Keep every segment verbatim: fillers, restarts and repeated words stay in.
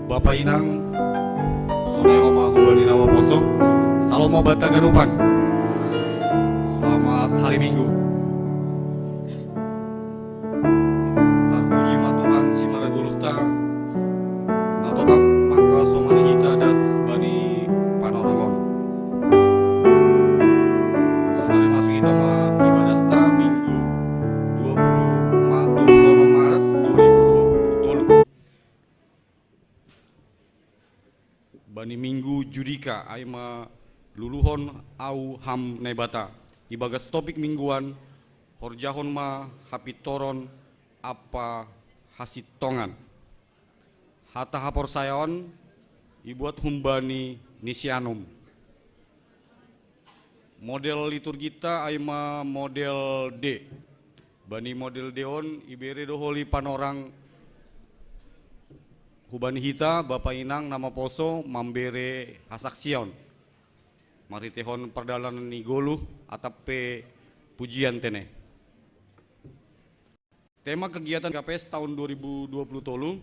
Bapa inang, sonai homa hubani na maposo, salomo banta ganupan. Selamat hari Minggu. Tarpuji ma Tuhan simaraguluhta, na totap mangkasomani hita das bani panorangon. Sonari masuk hita ma ibadahta Minggu dua puluh ma-, dua puluh onom Maret dua ribu dua puluh tolu. Bani Minggu Judika, ai ma luluhon Au Ham Naibata. Ibagas topik mingguan, horjahon ma hapintoron ampa hasintongan. Hata haporsayaon ibuat humbani Nicaeanum. Model liturgita ai ma model D. Bani model D on ibere do holi panorang hubani hita, bapa inang na maposo, mambere hasaksion marhiteihon pardalanan ni goluh atap pe pujian tene. Tema kegiatan K P S tahun dua ribu dua puluh tolu,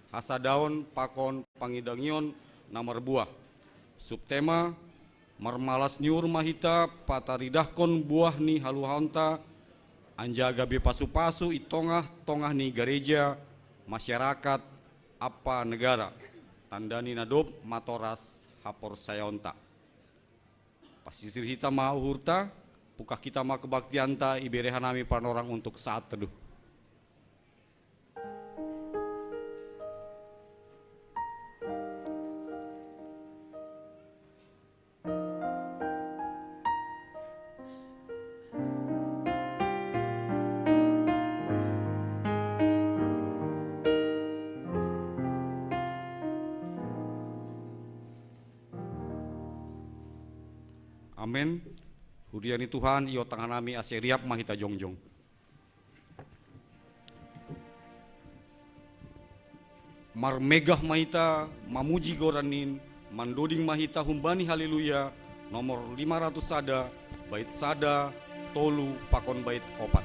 hasadaon pakon pangidangion na marbuah. Subtema, marmalas ni uhur ma hita pataridahkon buah ni haluaonta, anjaha gabe pasu-pasu i tongah-tongah ni gareja, masyarakat, ampa negara, tanda ni na dob matoras haporsayaonta. Pasisir hita ma uhurta, pungkah hita ma kebaktianta, ibere hanami panorang untuk saat teduh. Amen. Huria ni Tuhan, iotang hanami ase riap ma hita jongjong. Marmegah ma hita mamuji goran nin, mandoding ma hita humbani Haleluya, nomor lima ratus sada, bait sada, tolu, pakon bait opat.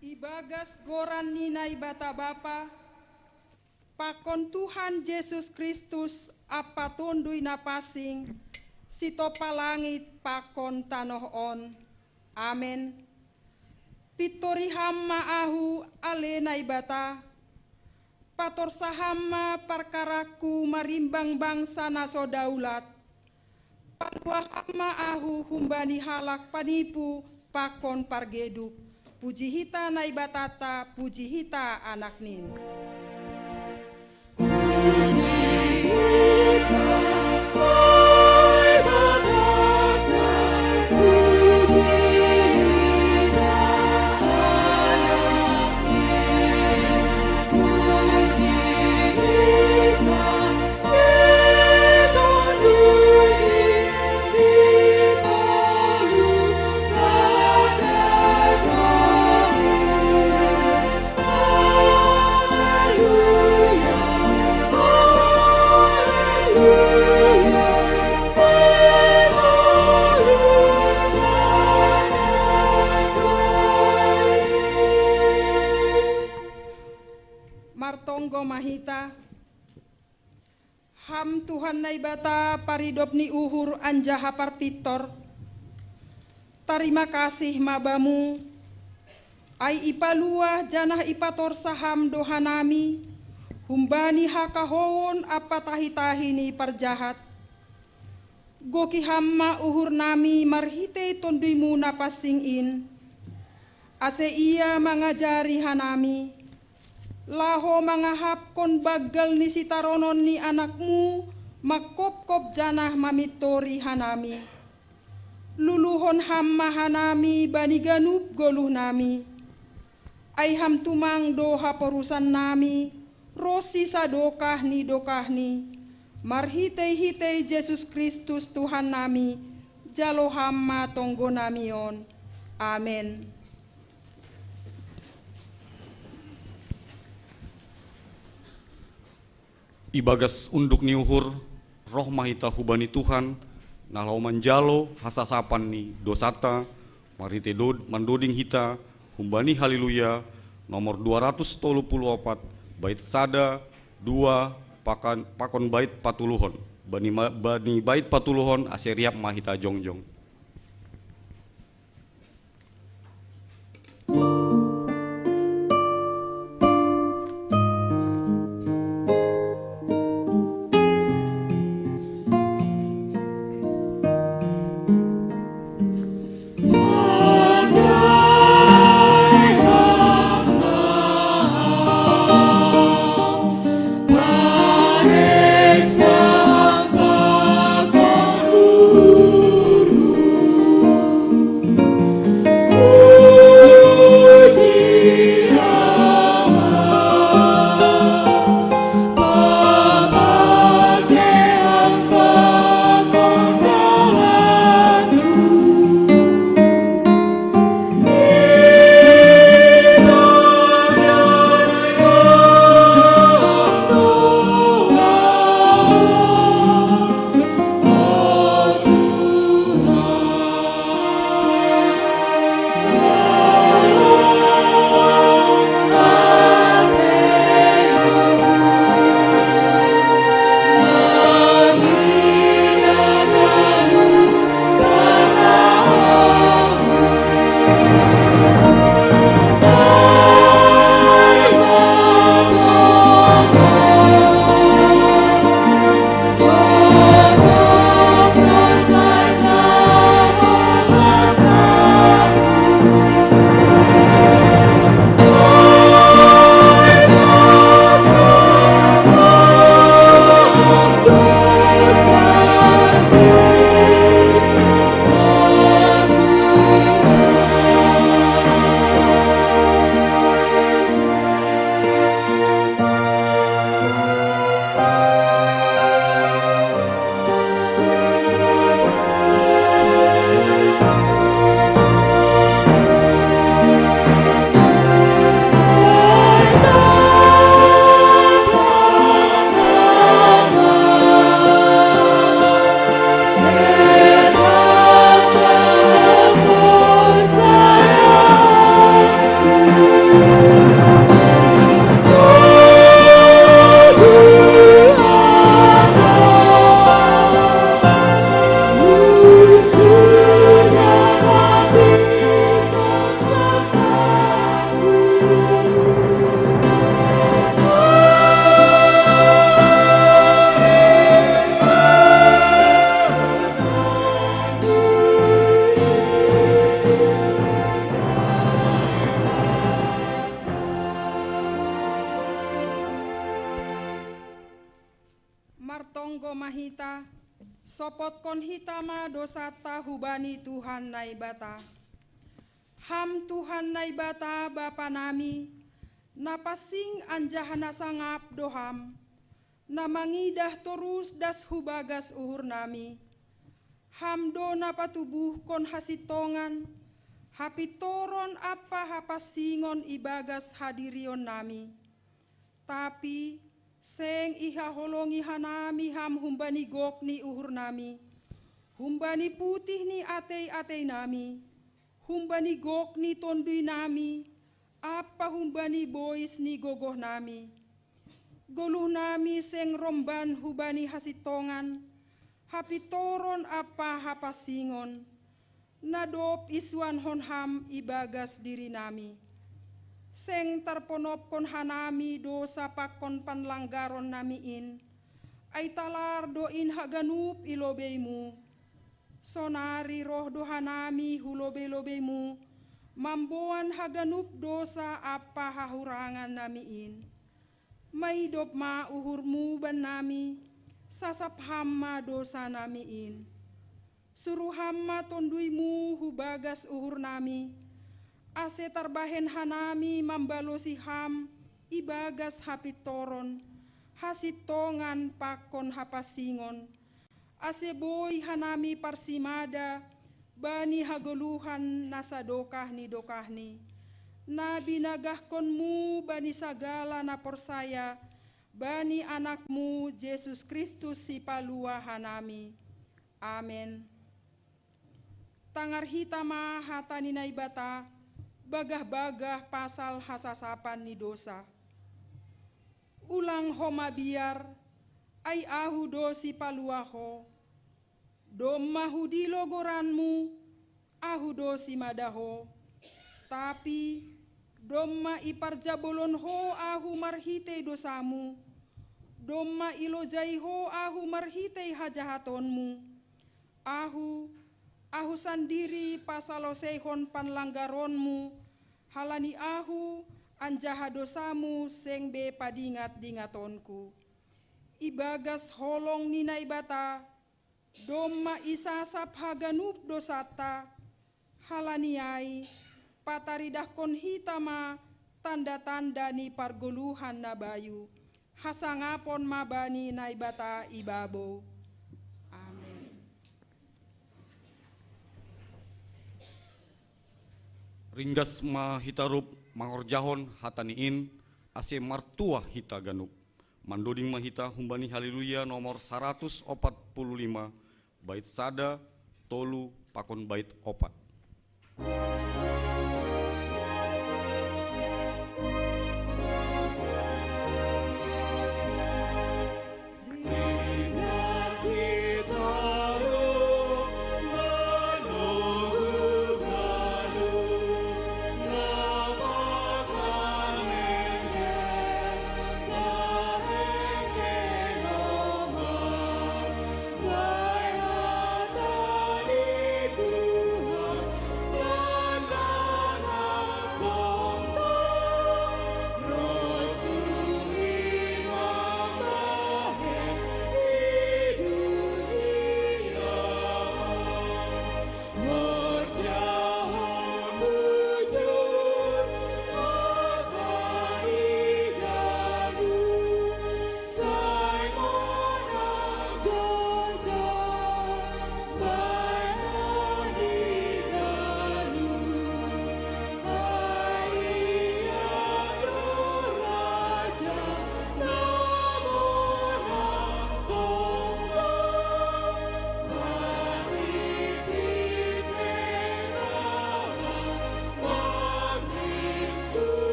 Ibagas goran ni Naibata Bapa, Pakon Tuhan Jesus Kristus ampa Tonduy Napansing, sitopa langit pakon tanoh on. Amen. Pintori Ham ma ahu, ale Naibata, patorsa Ham ma parkarakku marimbang bangsa na so daulat, palua Ham ma ahu humbani halak panipu pakon pargeduk. Puji hita Naibatanta, puji hita Anakni. Martonggo ma hita. Ham Tuhan Naibata, paridop ni uhur anjaha parpintor, tarima kasih ma Bamu, ai ipaluah janah ipatorsa Ham do hanami humbani hakahouon ampa tahi-tahi ni parjahat. Goki Ham ma uhurnami marhitei Tonduy-Mu na pansing in, ase Ia mangajari hanami, laho mangahapkon banggal ni sitaronon ni Anak-Mu mangkopkop janah mamintori hanami. Luluhon Ham ma hanami bani ganup goluhnami. Ai Ham tumang do haporusannami, ronsi sadokah ni dokahni, marhitei-hitei Jesus Kristus Tuhannami, jalo Ham ma tonggonami on. Amen. Ibagas unduk ni uhur, roh ma hita hubani Tuhan, na laho manjalo hasasapan ni dosanta, marhitei dod-, mandoding hita, humbani Haleluya, nomor dua ratus tolu puluh opat, bait sada, dua, pakan-, pakon bait patoluhon. Bani ma-, bani bait patoluhon ase riap ma hita jongjong. hita, sopotkon hita ma dosanta hubani Tuhan Naibata. Ham Tuhan Naibata Bapa nami, na pansing anjaha na sangap do Ham, na mangidah torus das hu bagas uhur nami. Ham do na patubuhkon hasintongan, hapintoron ampa hapansingon ibagas hadirion nami. Tapi seng ihaholongi hanami Ham humbani gok ni uhur nami, humbani putih ni atei-atei nami, humbani gok ni tonduy nami, ampa humbani bois ni gogoh nami. Goluh nami seng romban hubani hasintongan, hapintoron ampa hapansingon, na dob isuankon Ham ibagas diri nami. Seng tarponopkon hanami dosa pakon panlanggaron nami in, ai talar do in haganup i lobei-Mu. Sonari roh do hanami hu lobei-lobei-Mu, mamboan haganup dosa ampa hahurangan nami in. Maidop ma uhur-Mu bannami, sasap Ham ma dosa nami in. Suruh Ham ma tonduy-Mu hu bagas uhur nami, ase tarbahen hanami mambalosi Ham ibagas hapintoron, hasintongan pakon hapansingon, ase boi hanami parsimada bani hagoluhan na sadokah ni dokahni, na binagahkon-Mu bani sagala na porsaya bani Anak-Mu Jesus Kristus Sipalua hanami. Amen. Tangar hita ma hata ni Naibata, bagah-bagah pasal hasasapan ni dosa. Ulang ho mabiar, ai Ahu do Sipalua ho. Domma hudilo goran-Mu, Ahu do simada ho. Tapi domma iparjabolon ho Ahu marhitei dosa-Mu, domma ilojai ho Ahu marhitei hajahaton-Mu. Ahu, Ahu sandiri pasaloseihon panlanggaron-Mu, halani Ahu, anjaha dosa-Mu seng be padingat-dingatonku. Ibagas holong ni Naibata, domma isasap haganup dosanta. Halani ai, pataridahkon hita ma tanda-tanda ni pargoluhan na bayu, hasangapon ma bani Naibata i babou. Amen. Ringgas ma hita rap mangorjahon hata ni in, ase martuah hita ganup. Mandoding ma hita humbani Haleluya nomor saratus opat puluh lima, bait sada, tolu, pakon bait opat.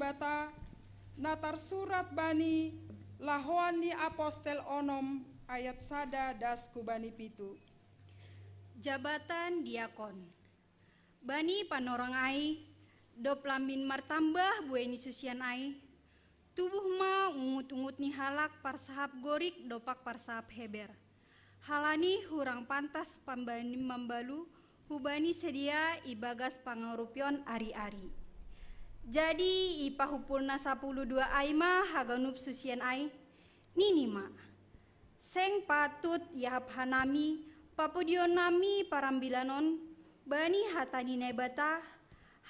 Naibata, na tarsurat bani Lahoan ni Apostel onom ayat sada das ku bani pitu. Jabatan diakon. Bani panorang ai, dop lambin martambah buei ni susian ai, tubuh ma ungut-ungut ni halak parsahap Gorik dompak parsahap Heber. Halani hurang pantas pambani mambalu hubani sidea ibagas pangarupion ari-ari. Jadi ipahupul na sapuluh dua ai ma haganup susian ai, nini ma: Seng patut iahap hanami papudion nami parambilanon bani hata ni Naibata,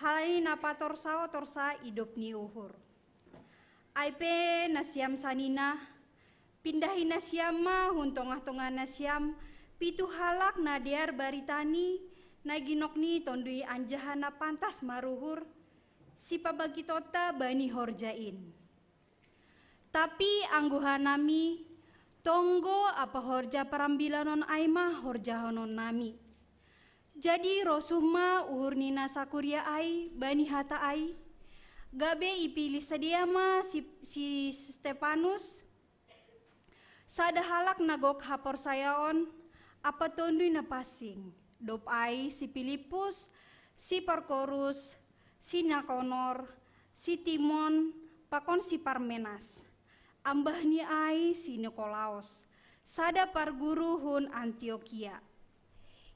halani na patorsao torsa idop ni uhur. Ai pe nasiam sanina, pindahi nasiam ma hun tongah-tongah nasiam pitu halak na dear baritani na ginokni tondui anjaha na pantas maruhur, sipabagitonta bani horja in. Tapi anggo hanami, tonggo apa horja parambilanon ai ma horjahonon nami. Jadi rosuh ma uhur ni na sakuria ai bani hata ai, gabe ipilih sidea ma si, si Stepanus, sada halak na gok haporsayaon ampa tonduy na pansing, dob ai si Pilippus, si Prokorus, si Nikanor, si Timon, pakon si Parmenas, ambahni ai si Nikolaos, sada parguru hun Antiokia.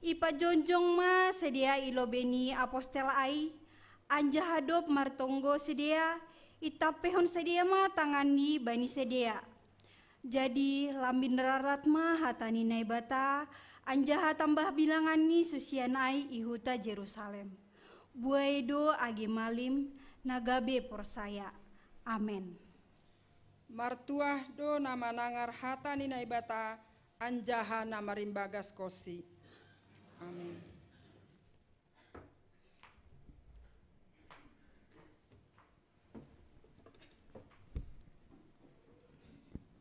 Ipajongjong ma sidea i lobei ni apostel ai, anjaha dob martonggo sidea, itampehon sidea ma tanganni bani sidea. Jadi lambin rarat ma hata ni Naibata, anjaha tambah bilangan ni susian ai i huta Jerusalem. Buei do age malim na gabe porsaya. Amen. Martuah do na manangar hata ni Naibata anjaha na marimbagas konsi. Amen.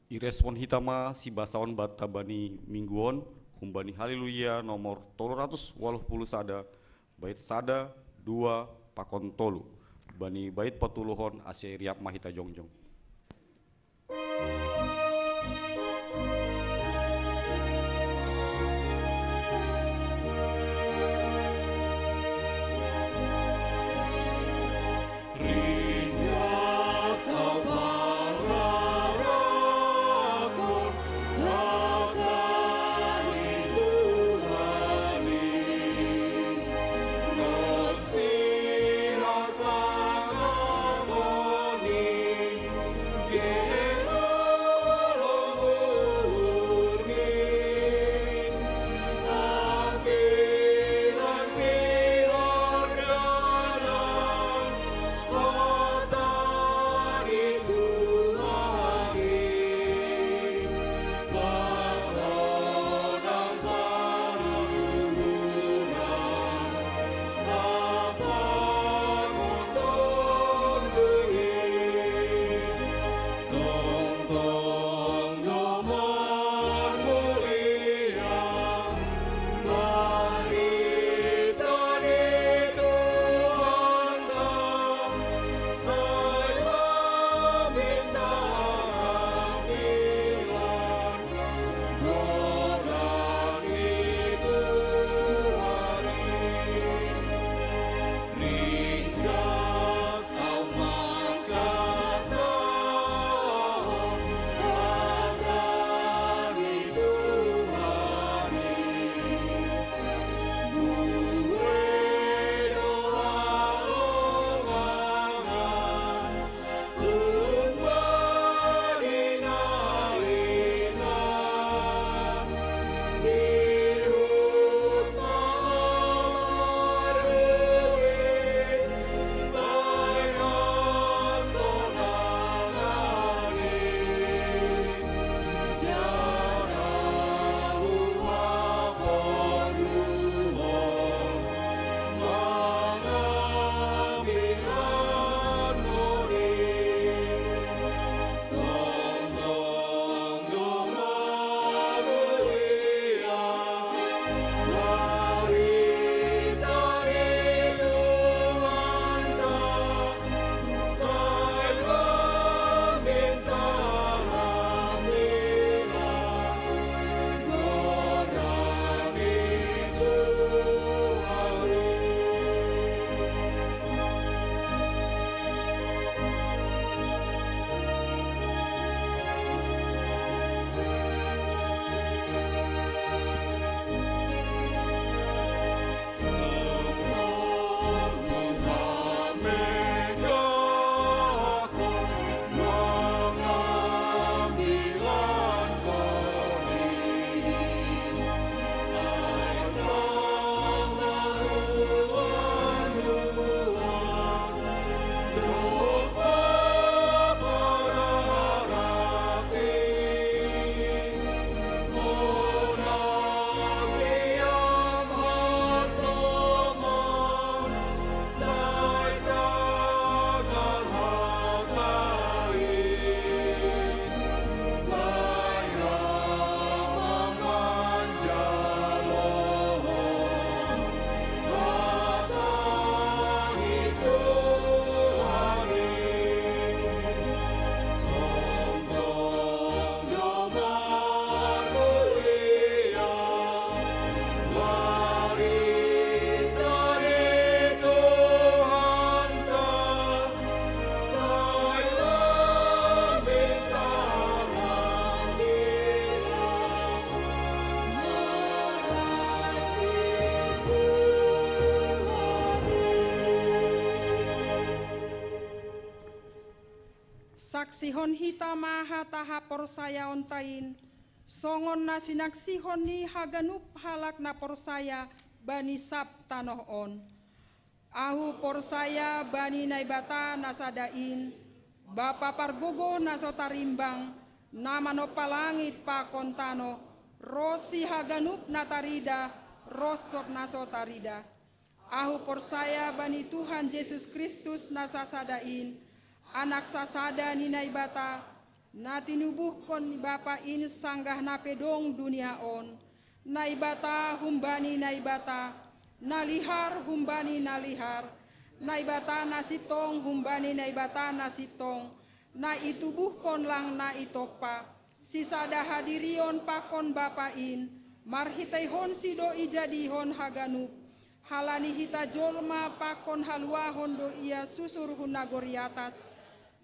Irespon hita ma sibasaon banta bani minggu on, humbani Haleluya nomor tolu ratus waluh puluh sada, bait sada, dua, pakon tolu. Bani bait patuluhon ase riap ma hita jongjong. Saksihon hita ma hata haporsayaonta in, songon na sinaksihon ni haganup halak na porsaya bani sab tanoh on. Ahu porsaya bani Naibata na sada in, Bapa pargogoh na so tarimbang, na manompa langit pakon tanoh, ronsi haganup na taridah, ronsi na so taridah. Ahu porsaya bani Tuhan Jesus Kristus na sasada in, Anak sasada ni Naibata, na tinubuhkon ni Bapa in sanggah na pe dong dunia on, Naibata humbani Naibata, na lihar humbani na lihar, Naibata na sintong humbani Naibata na sintong, na itubuhkon lang na itompa, sisada hadirion pakon Bapa in, marhiteihonsi do ijadihon haganup. Halani hita jolma pakon haluahon do ia susur hun nagori atas,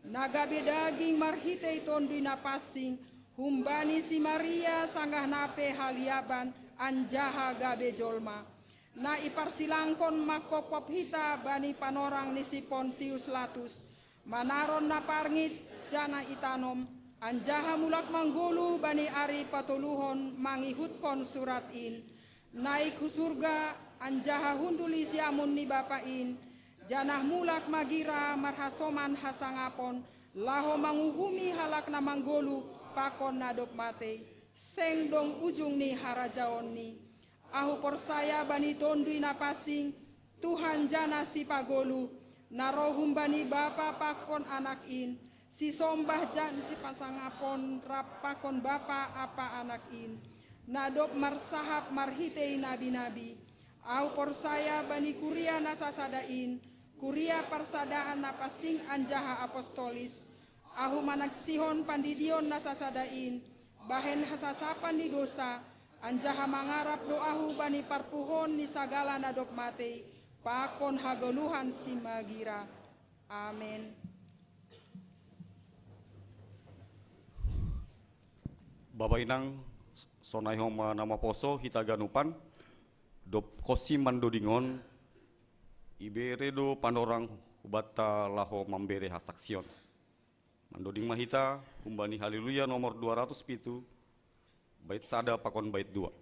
na gabe daging marhitei Tonduy Napansing, humbani si Maria sanggah na pe haliaban anjaha gabe jolma, na iparsilangkon manghophop hita bani panorang ni si Pontius Latus, manaron na parngit, janah itanom, anjaha mulak manggoluh bani ari patoluhon mangihutkon surat in, naik hu surga, anjaha hundul i siamun ni Bapa in, janah mulak magira marhasoman hasangapon, laho manguhumi halak na manggoluh pakon na dob matei, seng dong ujung ni harajaonni. Ahu porsaya bani Tonduy Napansing, Tuhan janah Sipagoluh, na roh humbani Bapa pakon Anak in, sisombah janah sipasangapon rap pakon Bapa ampa Anak in, na dob marsahap marhitei nabi-nabi. Ahu porsaya bani kuria na sasada in, kuria parsadaan na pansing anjaha apostolis. Ahu manaksihon pandidion na sasada in, bahen hasasapan ni dousa, anjaha mangarap do ahu bani parpuhoon ni sagala na dob matei, pakon hagoluhan simagira. Amen. Bapa inang, sonai homa na maposo hita ganupan, dob konsi mandoding on, ibere do panorang hubanta laho mambere hasaksion. Mandoding ma hita humbani Haleluya nomor dua ratus pitu, bait sada pakon bait dua.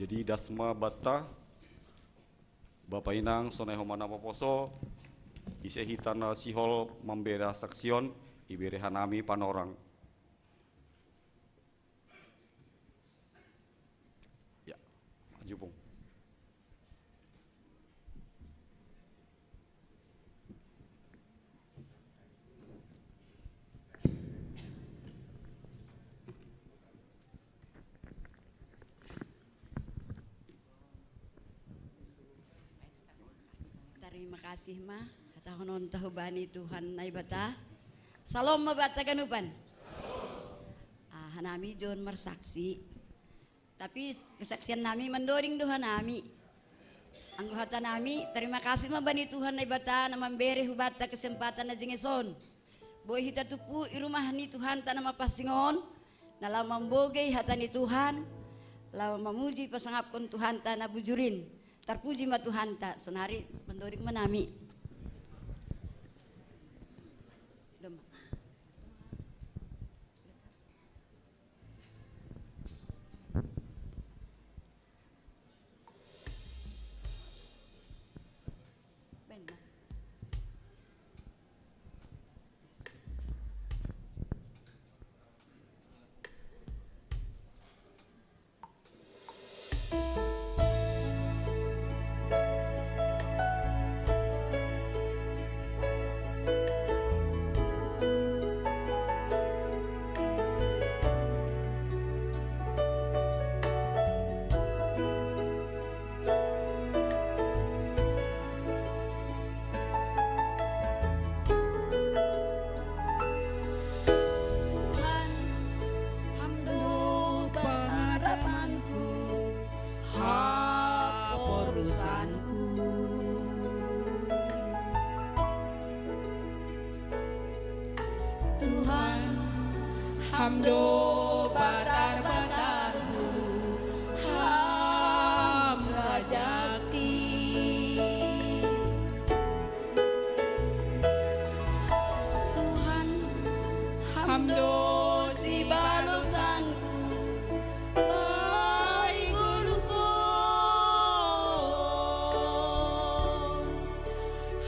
Di dasma banta, Bapa inang sonai homa na maposo, ise hita na sihol mambere hasaksion, ibere hanami panorang. Ya, maju pung. Tarima kasih ma, hatahonon tahubani Tuhan Naibata. Salom ma banta ganupan. Ah, hanami jon marsaksi. Tapi kesaksian nami mandoding do hanami. Anggo hata nami, tarima kasih ma bani Tuhan Naibata na mambere hubanta kesempatan na jenges on. Boi hita tupu i rumah ni Tuhanta na mapansing on, na laho mambogei hata ni Tuhan, laho mamuji pasangapkon Tuhanta na bujur in. Tarpuji ma Tuhanta, sonari mandoding ma nami. Doma. Tuhan, Ham do pangarapanku, haporusanku. Tuhan, Ham do batar-batarku, Ham rajakti. Tuhan, Ham do sibalusanku, bahen ngolungkon.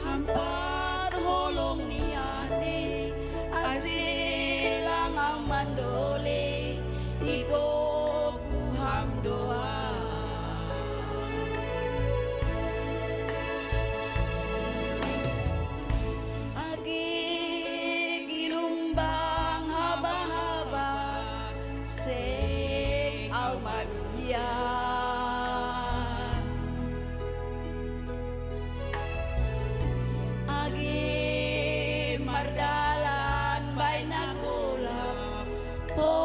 Ham parholong ni ate, ase lang Ham mandole, itogu Ham do ahu. Age gilumbang haba-haba, seng ahu mabiar. Age mardalan bahen na golap, po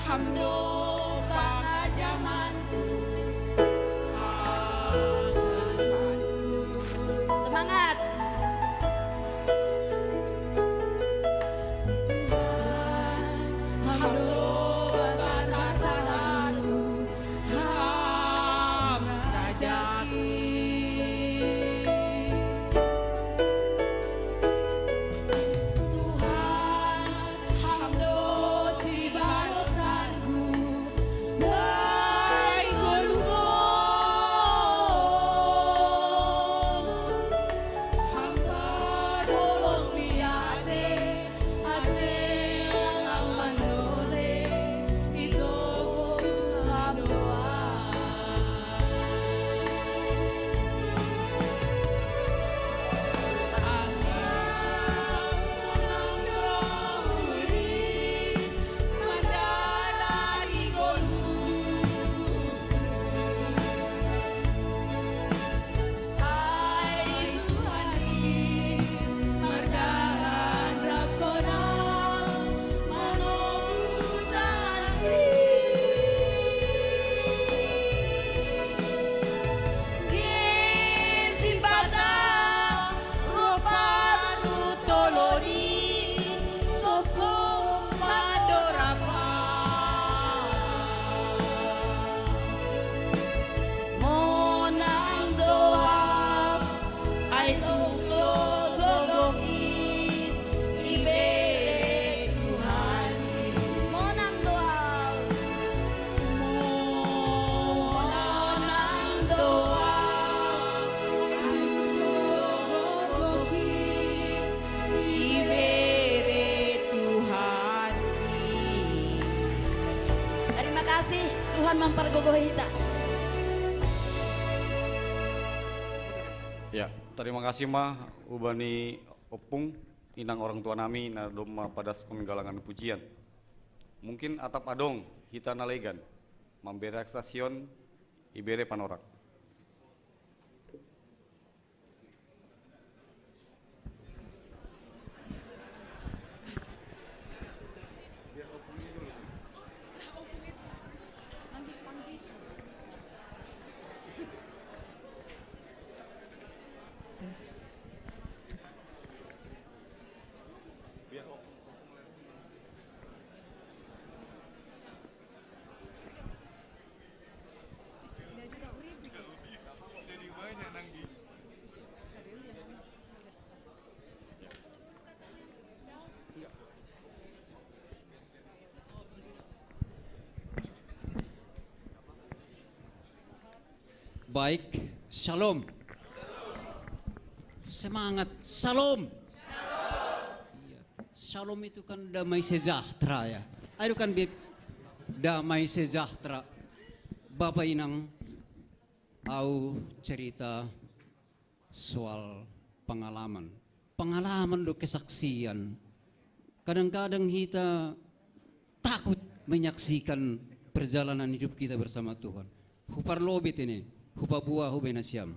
Hamdo pangajamanku. Semangat. Hamdo pangajamanku. Ham rajaku. Tuhan, hamdo si balosanku, dai golugo. Hamka dolong biade, ase aman dole, ito hamdoa. Ropatu toloni sopo mandorapa. Monang doa ai toklo gogoki ibere Tuhan. Monang doa. Monang doa. Ibere Tuhan. Terima kasih, Tuhan mempergogoh kita. Ya, terima kasih ma ubani opung inang orang tua nami na domma padas kon galangan pujian. Mungkin atap adong hita nalegan mambere aksasion ibere panorak. Baik, shalom. Semangat, shalom. Iya. Shalom itu kan damai sejahtera ya. Ayo kan Bib, damai sejahtera. Bapak Inang, au cerita soal pengalaman. Pengalaman do kesaksian. Kadang-kadang kita takut menyaksikan perjalanan hidup kita bersama Tuhan. Huparlobit ini, hupabuah hubenasiam.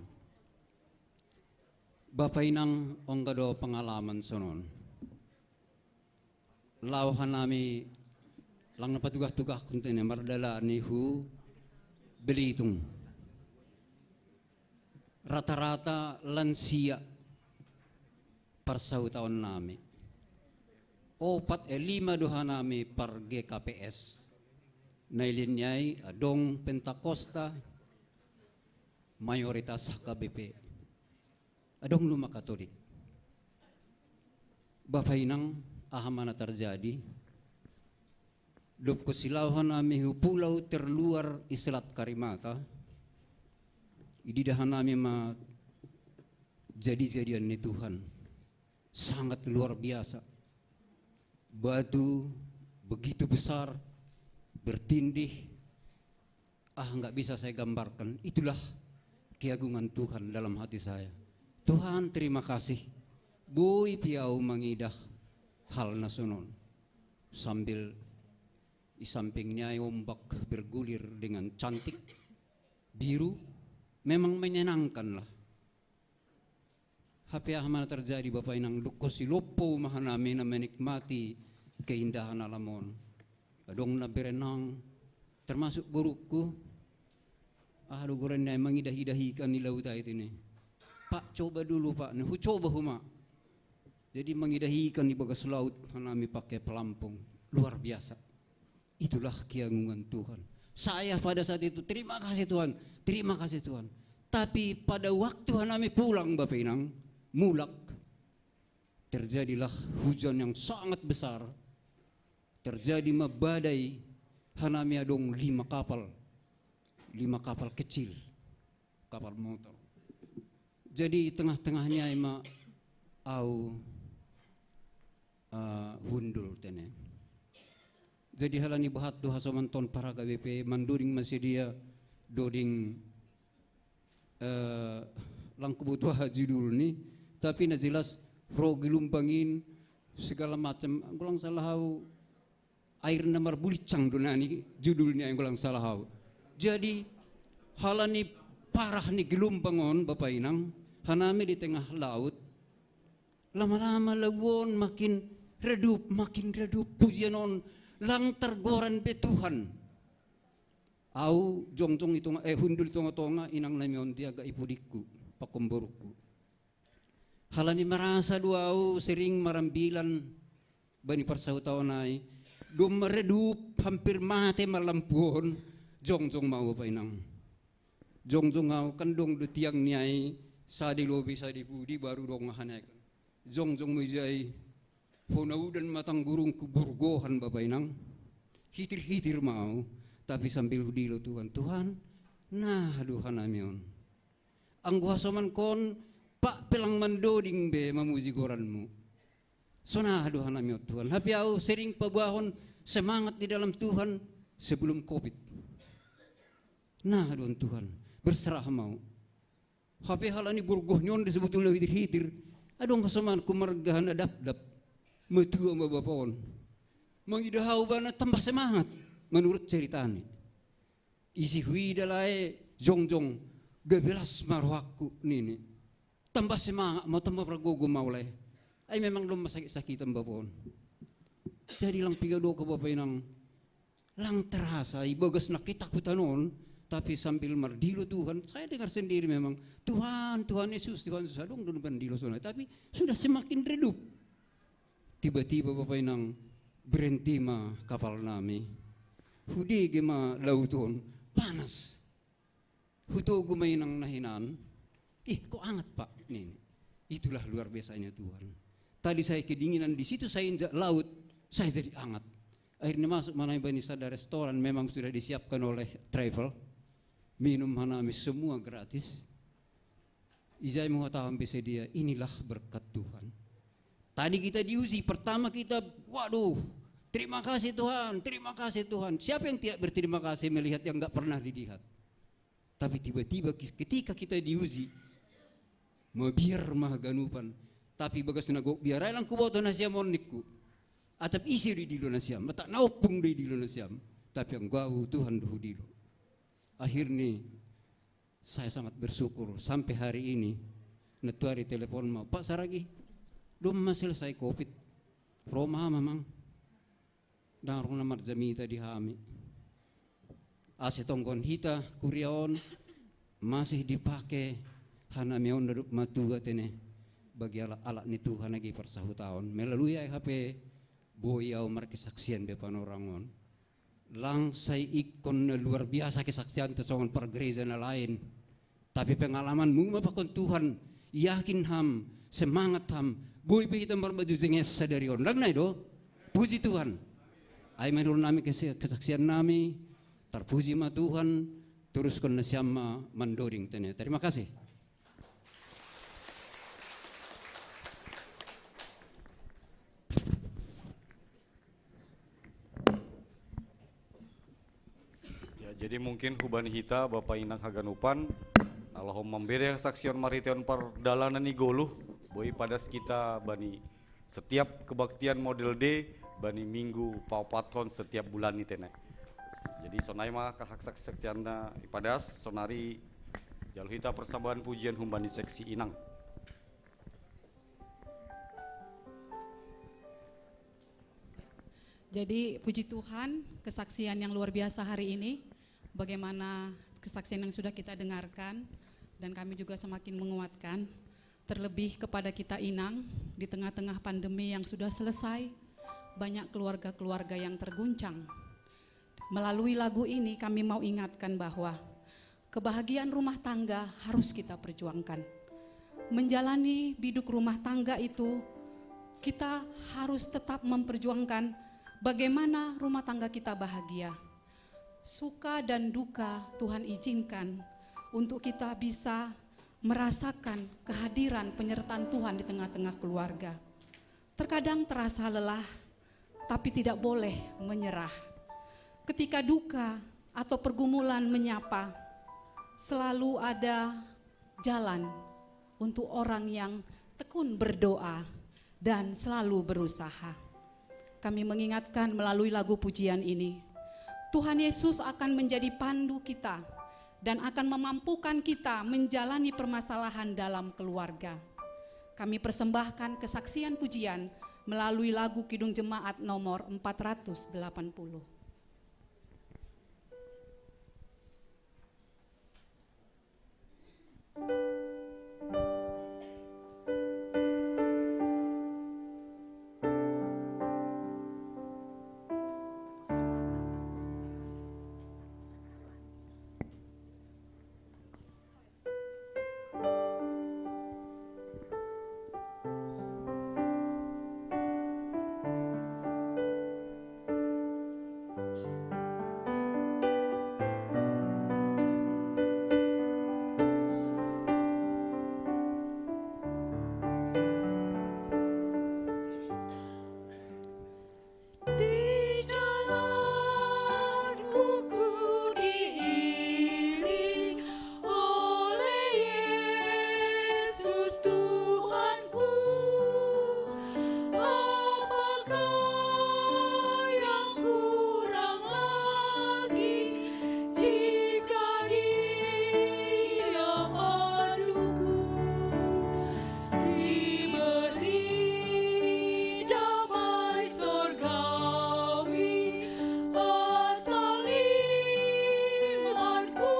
Bapa Inang ongga do pengalaman sonon. Laohan nami lang napatugah-tugah kuntene mardalani hu Belitung. Rata-rata lansia parsautaon nami. Opat e lima doha nami par G K P S. Nailin niai adong Pentakosta, mayoritas H K B P. Adong luma Katolik. Bapa Inang, aha mana terjadi? Dob ko silaohan nami hu pulau terluar i Selat Karimata, ididahan nami ma jadi-jadian ni Tuhan. Sangat luar biasa. Batu begitu besar, bertindih, ah, nggak bisa saya gambarkan. Itulah keagungan Tuhan dalam hati saya. Tuhan, terima kasih. Boi piau mangidah hal nasonon. Sambil di sampingnya ombak bergulir dengan cantik, biru, memang menyenangkan lah. Hape aha mana terjadi Bapa Inang, dungko siloppo ma hanami na menikmati keindahan alam on. Adong na berenang, termasuk boruku. Ah, do goran na mangidahi-dahikan ni lauta itu ni. Pak, coba dulu, Pak. Ni, hu coba huma. Jadi mangidahikan di bagas laut, hanami pakai pelampung. Luar biasa. Itulah keagungan Tuhan. Saya pada saat itu, "Terima kasih Tuhan, terima kasih Tuhan." Tapi pada waktu hanami pulang, Bapak Inang, mulak, terjadilah hujan yang sangat besar. Terjadi ma badai, hanami adong lima kapal. Lima kapal kecil, kapal motor. Jadi tengah-tengahnya ima au, eh, hundul tene. Jadi halani bahat tu hasoman ton paraga B P mandoding masih dia doding, eh, langku butuh judul ni, tapi na jelas ro gelumbangin segala macam. Gulang salah au air na marbulicang do nani judulnya yang gulang salah au. Jadi halani parah ni gelumbang on, Bapak Inang, hanami di tengah laut, lama-lama lauon makin redup, makin redup pujian on, lang tergoran be Tuhan. Au jongjong itu, eh, hundul tonga-tonga, inang nami on dia agak ipudikku, pakomborukku. Halani marasa do au sering marambilan bani parsahutaon ai. Dom maredup hampir mate malampuon, jongjong ma au, Bapak Inang. Jongjong au, kan dong do tiang ni ai, sada lobi sada pudi baru dong hanai kan. Jongjong ma ijai, hona udan matang gurungku burgohan, Bapak Inang. Hitir-hitir ma au, tapi sambil hudilo Tuhan, Tuhan, nah, aduh, hanami on. Anggo hasoman kon, Pak, pelang mandoding be mamuji goranmu. Sona do hanami on Tuhan. Hape au sering pabuahon semangat di dalam Tuhan sebelum covid. Nah, adong Tuhan, berserah mau. Hape halani burgoh ni on di sebetulnya hitir-hitir. Adong hasoman ku marga na dapdap. Matua ma bapa on. Mangidah au bana tambah semangat. Menurut ceritani. Isi huida lae jongjong, gabe las ma rohangku nini. Tambah semangat mau, tambah bergogo mau lae. Ai memang dong masakit-sakitan bapa on. Jadi lang piga doka bapa inang, lang terasa ibagas na ketakutan on, tapi sambil mardilo Tuhan, saya dengar sendiri memang, Tuhan, Tuhan Yesus, Tuhan Yesus, adong dong mardilo sonai, tapi sudah semakin redup. Tiba-tiba bapa inang, berhenti ma kapal nami. Hudege ma laut on panas. Hutogu ma inang na hinan. Ih, kok anget, Pak? Nini. Itulah luar biasanya Tuhan. Tadi saya kedinginan, di situ saya injak laut, saya jadi anget. Akhirnya masuk ma nami bani sada restoran, memang sudah disiapkan oleh travel. Minum ma nami semua gratis. Ijai mengatakan bisa dia, inilah berkat Tuhan. Tadi kita diuji, pertama kita, waduh, terima kasih Tuhan, terima kasih Tuhan. Siapa yang tidak berterima kasih melihat yang nggak pernah dilihat? Tapi tiba-tiba ki-, ketika kita diuji, mabiar ma haganupan, tapi bagas na gok biar ai lang kuboto nasiam on ningku. Atap ise do idilo nasiam, atap na ompung do idilo nasiam, tapi anggo au Tuhan do hudilo. Akhirnya saya sangat bersyukur sampai hari ini. Nantuari telepon ma, Pak Saragi, dom ma selesai covid. Ro ma mamang. Dang adong na marjamita di hami. Ase tonggon hita kuria on masih dipake hanami on dohot matua tene bagi alat-alat ni Tuhan agi parsahutaon. Melalui ai hape boi au markesaksian be panorang on. Lang sai ingkon na luar biasa kesaksianta songon pargereja na lain. Tapi pengalamanmu ma pakon Tuhan, yakin ham, semangat ham, boi pe hita marbaju jenges sadari on. Lang nai do? Puji Tuhan. Ai menurut nami kes-, kesaksian nami, terpuji ma Tuhan, teruskon nasiam ma mandoding tene. Terima kasih. Ya, jadi mungkin hubani hita, Bapa Inang haganupan, na laho mambere kesaksian marhitehon pardalanan ni goluh, boi padas kita bani setiap kebaktian model D, bani minggu paopathon setiap bulan ni tene. Jadi sonai ma kahak saksianna ipadas, sonari jalo hita persembahan pujian humbani seksi Inang. Jadi, puji Tuhan, kesaksian yang luar biasa hari ini, bagaimana kesaksian yang sudah kita dengarkan, dan kami juga semakin menguatkan, terlebih kepada kita Inang, di tengah-tengah pandemi yang sudah selesai, banyak keluarga-keluarga yang terguncang. Melalui lagu ini, kami mau ingatkan bahwa kebahagiaan rumah tangga harus kita perjuangkan. Menjalani biduk rumah tangga itu, kita harus tetap memperjuangkan bagaimana rumah tangga kita bahagia. Suka dan duka Tuhan izinkan untuk kita bisa merasakan kehadiran penyertaan Tuhan di tengah-tengah keluarga. Terkadang terasa lelah, tapi tidak boleh menyerah. Ketika duka atau pergumulan menyapa, selalu ada jalan untuk orang yang tekun berdoa dan selalu berusaha. Kami mengingatkan melalui lagu pujian ini, Tuhan Yesus akan menjadi pandu kita dan akan memampukan kita menjalani permasalahan dalam keluarga. Kami persembahkan kesaksian pujian melalui lagu Kidung Jemaat nomor empat ratus delapan puluh. Di jalanku ku diiring oleh Yesus Tuhanku. Apakah yang kurang lagi jika Dia paduku? Diberi damai sorgawi, asal imanku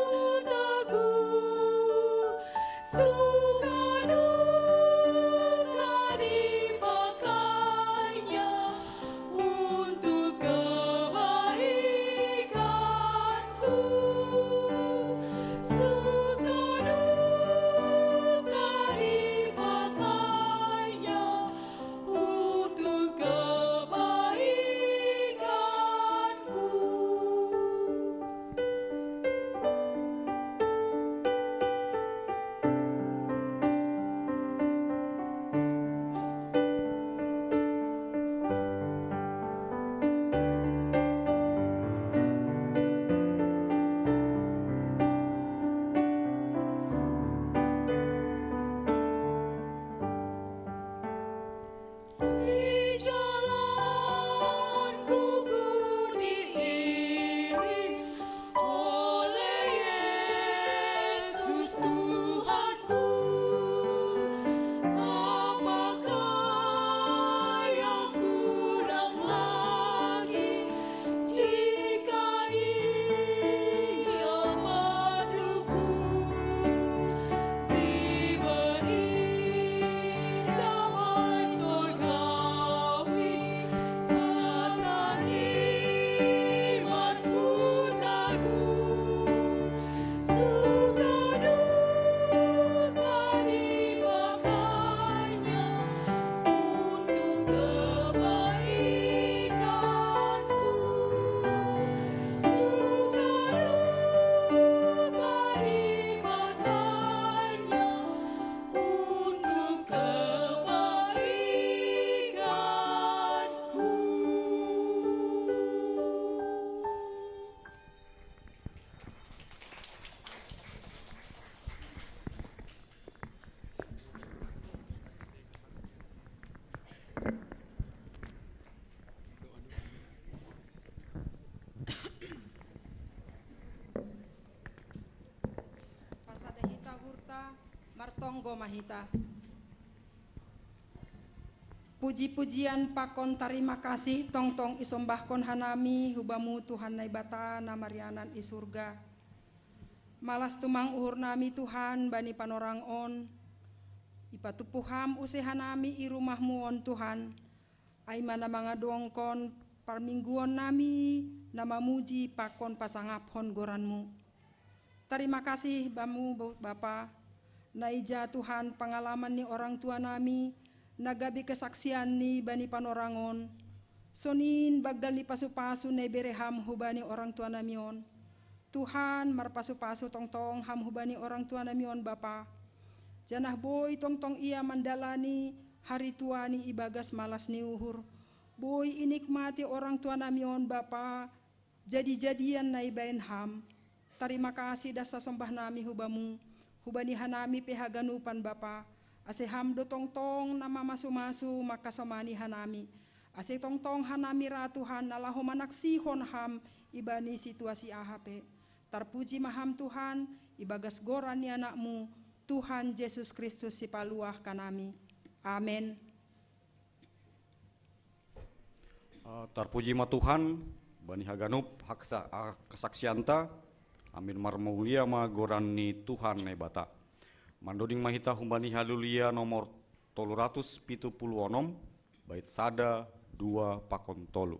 teguh. Suka duka dipakainya untuk kebaikanku. Suka duka dipakainya untuk kebaikanku. Di jalanku ku diiring oleh Yesus Tuhanku. Apakah yang kurang lagi jika Dia paduku? Diberi damai sorgawi, asal imanku teguh. Suka duka dipakainya untuk kebaikanku. Suka duka dipakainya untuk kebaikanku. Pasada hita hurta, martonggo ma hita. Puji-pujian pakon tarima kasih tongtong isombahkon hanami hu Bamu Tuhan Naibata na marianan i surga. Malas tumang uhur nami Tuhan bani panorang on. Ipatupu Ham use hanami i rumah-Mu on Tuhan. Ai ma na mangadongkon parmingguon nami na mamuji pakon pasangaphon goran-Mu. Tarima kasih Bamu Bapa. Na ija Tuhan pangalaman ni orang tua nami, na gabe kesaksian ni bani panorang on. Sonin banggal ni pasu-pasu na ibere Ham hubani orang tua nami on. Tuhan, marpasu-pasu tongtong Ham hubani orang tua nami on Bapa. Janah boi tongtong ia mandalani hari tua ni ibagas malas ni uhur. Boi inikmati orang tua nami on Bapa, jadi-jadian na ibahen Ham. Tarima kasih das sasombah nami hu Bamu, hubani hanami pe haganupan Bapa, ase Ham do tongtong na mamasu-masu mangkasomani hanami. Ase tongtong hanami ra Tuhan na laho manaksihon Ham ibani situasi aha pe. Tarpuji ma Ham Tuhan, ibagas goran ni Anak-Mu, Tuhan Jesus Kristus sipaluah kanami. Amen. Ah, tarpuji ma Tuhan, bani haganup haksa-, ah, kasaksianta, amin marmulia ma goran ni Tuhan Naibata. Mandoding ma hita humbani Haleluya nomor tolu ratus pitu puluh onom, bait sada, dua, pakon tolu.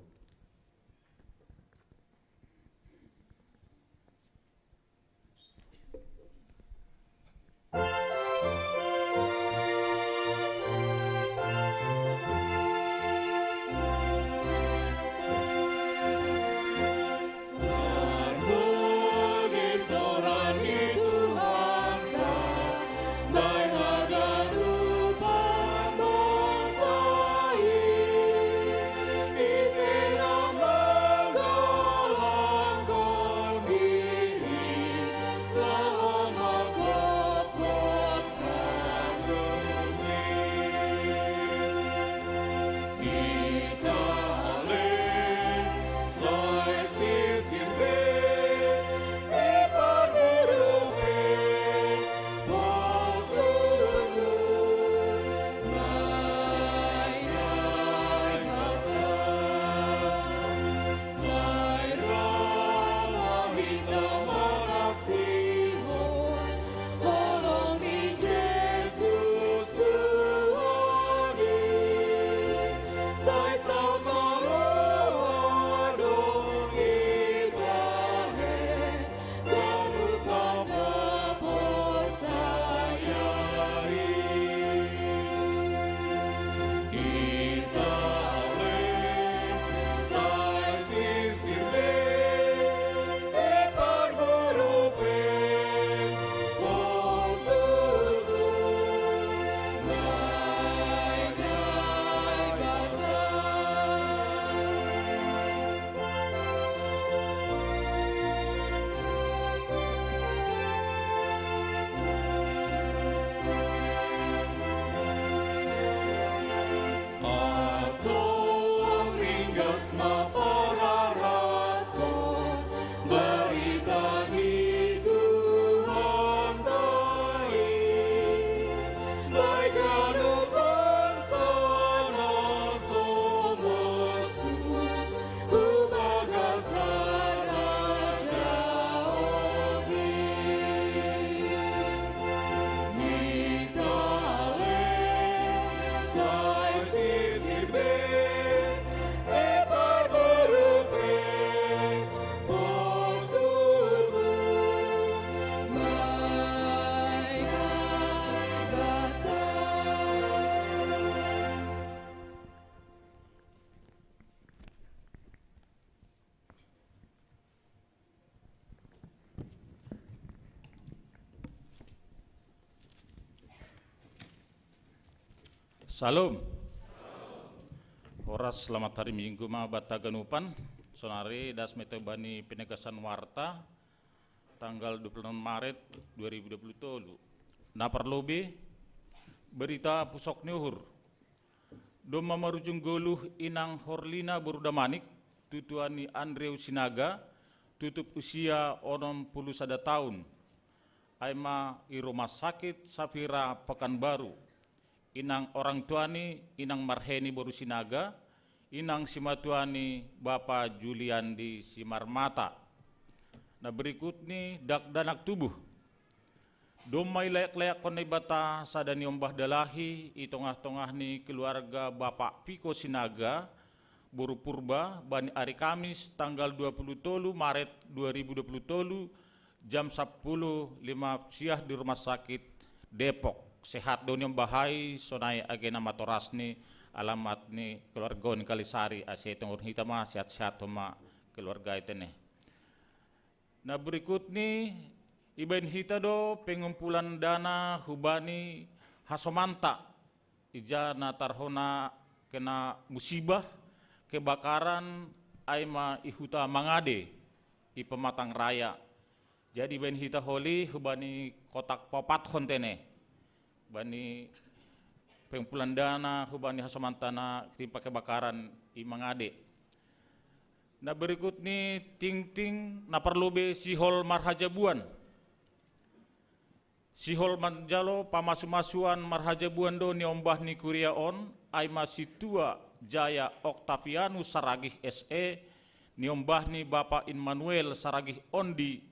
Salom. Horas, selamat hari Minggu ma banta haganupan. Sonari das ma hita bani penegasan warta tanggal dua puluh enam Maret dua ribu dua puluh tolu. Na parlobei, berita pusok ni uhur. Domma marujung goluh inang Horlina boru Damanik, tutua ni Andrew Sinaga, tutup usia onom puluh sada taon. Ai ma i Rumah Sakit Safira Pekanbaru. Inang orang tuani, Inang Marheni boru Sinaga, inang simatuani Bapa Juliandi Simarmata. Na berikut ni dakdanak tubuh. Domma ilayak-layakkon Naibata sada niombah dalahi i tongah-tongah ni keluarga Bapak Piko Sinaga, boru Purba, bani ari Kamis tanggal dua puluh tolu Maret dua ribu dua puluh tolu, jam sepuluh lima siah di rumah sakit Depok. Sehat do niombahai, sonai agena matorasni, alamatni keluarga ni Kalisari, ase tonggon hita ma sehat-sehat homa keluarga i tene. Na berikut ni ibaen hita do pengumpulan dana hubani hasomanta, ija na tarhona kena musibah kebakaran ai ma i huta Mangade, i Pematang Raya. Jadi ibaen hita holi hubani kotak paopathon tene. Bani pengumpulan dana hubani hasomanta na timpa kebakaran i Mangade. Na berikut ni tingting na parlobei sihol marhajabuan. Sihol manjalo pamasu-masuan marhajabuan do niombah ni kuria on, ai ma Sintua Jaya Oktavianus Saragih S E, niombah ni Bapa Immanuel Saragih Ondi,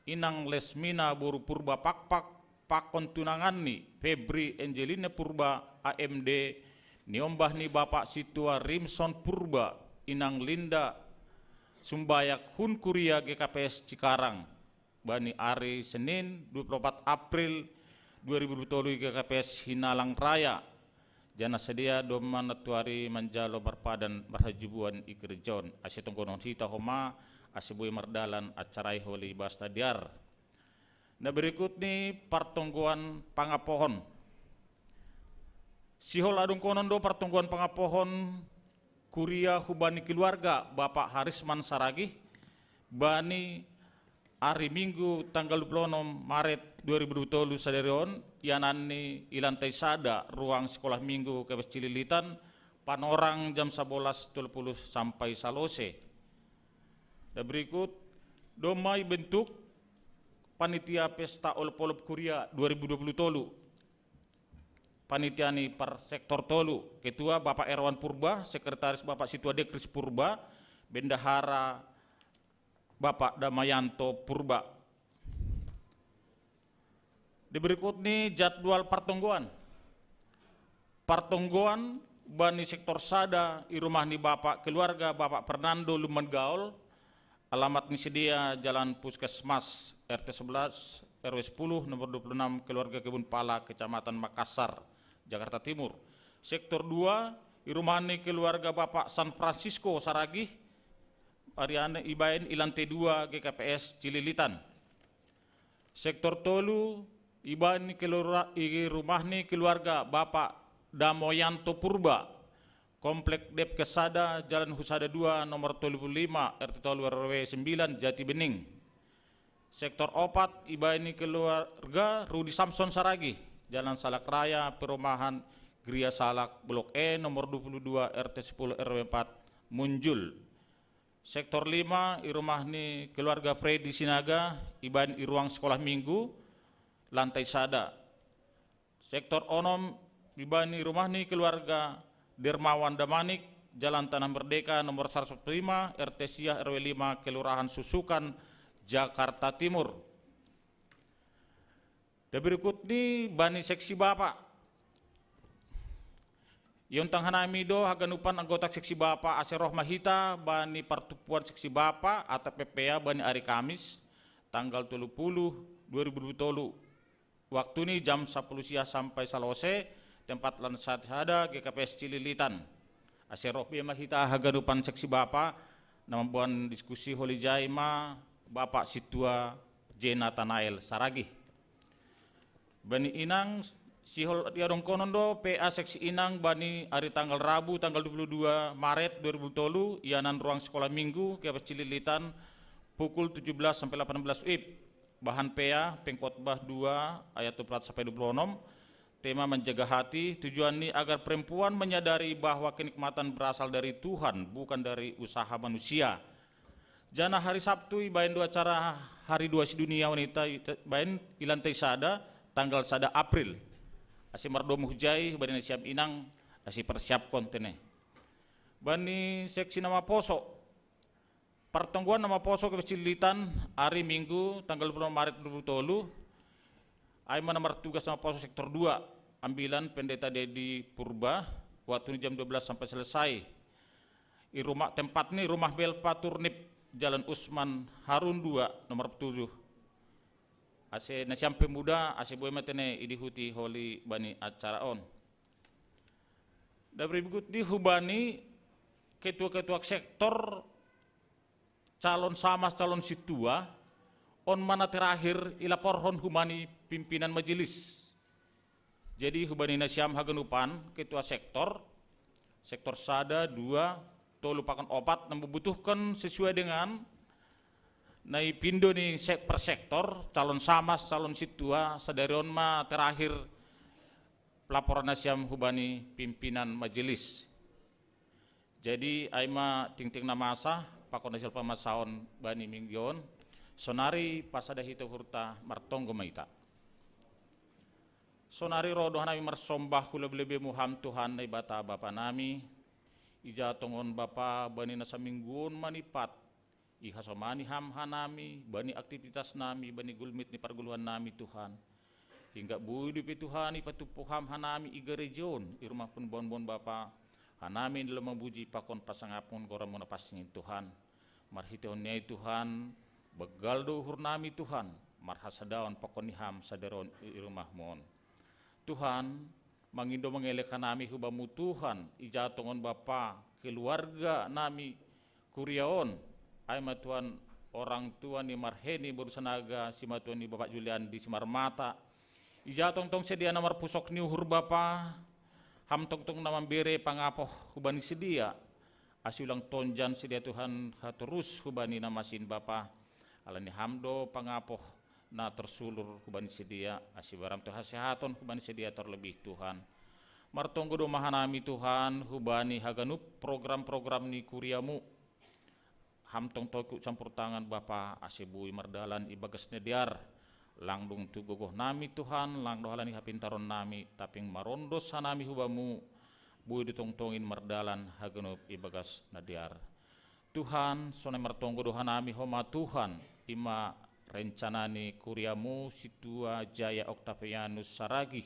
Inang Lesmina boru Purba Pakpak, pakon tunanganni Febri Angelina Purba, A M D, niombah ni Bapa Sintua Rimson Purba, Inang Linda Sumbayak hun kuria G K P S Cikarang, bani ari Senin dua puluh empat April dua ribu dua puluh tolu i G K P S Hinalang Raya. Jana sadia domma nantuari manjalo marpadan marhajabuan i gereja on, ase tonggonon hita homa, ase boi mardalan acara i holi basta dear. Na berikut ni partonggoan pangapohon. Sihol adongkonon do partonggoan pangapohon kuria hubani keluarga Bapak Harisman Saragih, bani ari Minggu tanggal dua puluh enam Maret dua ribu dua puluh tolu sadari on, ianan ni i lantai sada ruang sekolah Minggu K P S Cililitan, panorang jam sebelas tolu puluh sampai salose. Dan berikut, domma ibentuk panitia pesta olop-olop kuria dua ribu dua puluh tolu. Panitia ni par sektor tolu, ketua Bapak Erwan Purba, sekretaris Bapak Sintua Dekris Purba, bendahara Bapak Damayanto Purba. Di berikut ni jadwal partonggoan. Partonggoan bani sektor sada i rumah ni Bapak keluarga Bapak Fernando Lumban Gaol, alamat ni sidea Jalan Puskesmas, R T sebelas, R W sepuluh, nomor dua puluh enam, keluarga Kebun Pala, Kecamatan Makassar, Jakarta Timur. Sektor dua i rumah ni keluarga Bapak San Francisco Saragih, ariana ibaen i lantai dua G K P S Cililitan. Sektor tolu ibaen i kelura-, i rumah ni keluarga Bapak Damoyanto Purba, Komplek Depkes sada, Jalan Husada dua, nomor tolu puluh lima, R T tolu R W sembilan, Jati Bening. Sektor opat ibaen i keluarga Rudi Samson Saragih, Jalan Salak Raya, Perumahan Gria Salak, Blok E, nomor dua puluh dua, R T sepuluh R W empat, Munjul. Sektor lima i rumah ni keluarga Freddy Sinaga, ibaen i ruang sekolah Minggu, lantai sada. Sektor onom ibaen i rumah ni keluarga Dermawan Damanik, Jalan Tanah Merdeka nomor seratus lima, R T sia, R W lima, Kelurahan Susukan, Jakarta Timur. Dan berikut ni bani seksi Bapak. Iontang hanami do haganupan anggota seksi Bapak ase roh ma hita bani partumpuan seksi Bapak atap P P A bani ari Kamis tanggal tolu puluh dua ribu dua puluh tolu. Waktu ni jam sepuluh siang sampai salose, tempat lantai sada G K P S Cililitan. Ase roh be ma hita haganupan seksi Bapak, na mamboan diskusi holi jai ma Bapak Sintua J Nathanael Saragih. Bani inang, sihol diadongkonon do P A seksi inang bani ari tanggal Rabu tanggal dua puluh dua Maret dua ribu tolu, ianan ruang sekolah Minggu G K P S Cililitan, pukul tujuh belas sampai delapan belas W I B. Bahan P A, Pengkhotbah dua ayat dua puluh empat sampai dua puluh enam. Tema menjaga hati, tujuan ni agar perempuan menyadari bahwa kenikmatan berasal dari Tuhan, bukan dari usaha manusia. Jana hari Sabtu ibaen do acara Hari Dua Sedunia Wanita, ibaen i lantai sada, tanggal sada April. Ase mardomu hujai bani nasiam inang, ase persiapkon tene. Bani seksi na maposo, partonggoan na maposo kepecillitan ari Minggu tanggal dua puluh Maret dua puluh tolu, ai ma na martugas na maposo sektor dua, ambilan Pendeta Dedi Purba, waktu ni jam dua belas sampai selesai. I rumah tempat ni Rumah Belpa Turnip, Jalan Usman Harun dua, nomor tujuh. Ase nasiam pemuda, ase boi ma tene idihuti holi bani acara on. Da berikut di hubani ketua-ketua sektor, calon samas, calon situa, on ma na terakhir ilaporhon hubani pimpinan majelis. Jadi hubani nasiam haganupan ketua sektor, sektor sada, dua, tolu pakon opat na membutuhkan sesuai dengan na ipindo ni sek-, per sektor, calon samas, calon situa, sadari on ma terakhir laporan nasiam hubani pimpinan majelis. Jadi ai ma tingting na masa, pakon na sihol pamasaon bani minggu on, sonari pasada hita uhurta, martonggo ma hita. Sonari ro do hanami marsombah hu lebe-lebemu Ham Tuhan Naibata Bapa nami, ija tongon Bapa bani na saminggu on manipat, ihasomani Ham hanami, bani aktivitas nami, bani gulmit ni pargoluhan nami Tuhan. Hingga boi dope Tuhan ipatumpu Ham hanami i gareja on, i rumah pambahenmon Bapa, hanami na laho mamuji pakon pasangapon goranMu na pansing i Tuhan. Marhitehon ni ai Tuhan, banggal do uhur nami Tuhan, marhasadaon pakon ni Ham sadari on i rumahMu on. Tuhan, mangindo mangelek hanami hu Bamu Tuhan, ija tongon Bapa, keluarga nami, kuria on, ai ma Tuhan orang tua ni Marheni boru Sanaga, simatua ni Bapak Julian di Simarmata, ija tongtong sedia na marpusok ni uhur Bapa, Ham tongtong na mambere pangapoh hubani sedia, ase ulang tonjan sedia Tuhan hatorus hubani na masin Bapa, alani Ham do pangapoh na tersulur hubani sedia, ase boi Ham tu hasehaton hubani sedia terlebih Tuhan. Martonggo do ma hanami Tuhan hubani haganup program-program ni kuria-Mu. Ham tongtong ikut campur tangan Bapa, ase boi mardalan ibagas na dear. Lang dung tu gogoh nami Tuhan, lang do halani hapintaron nami, tapi marondos hanami hu Bamu, boi do tongtong in mardalan haganup ibagas na dear. Tuhan, sonai martonggo do hanami homa Tuhan, i ma rencana ni kuria-Mu situa Jaya Octavianus Saragih.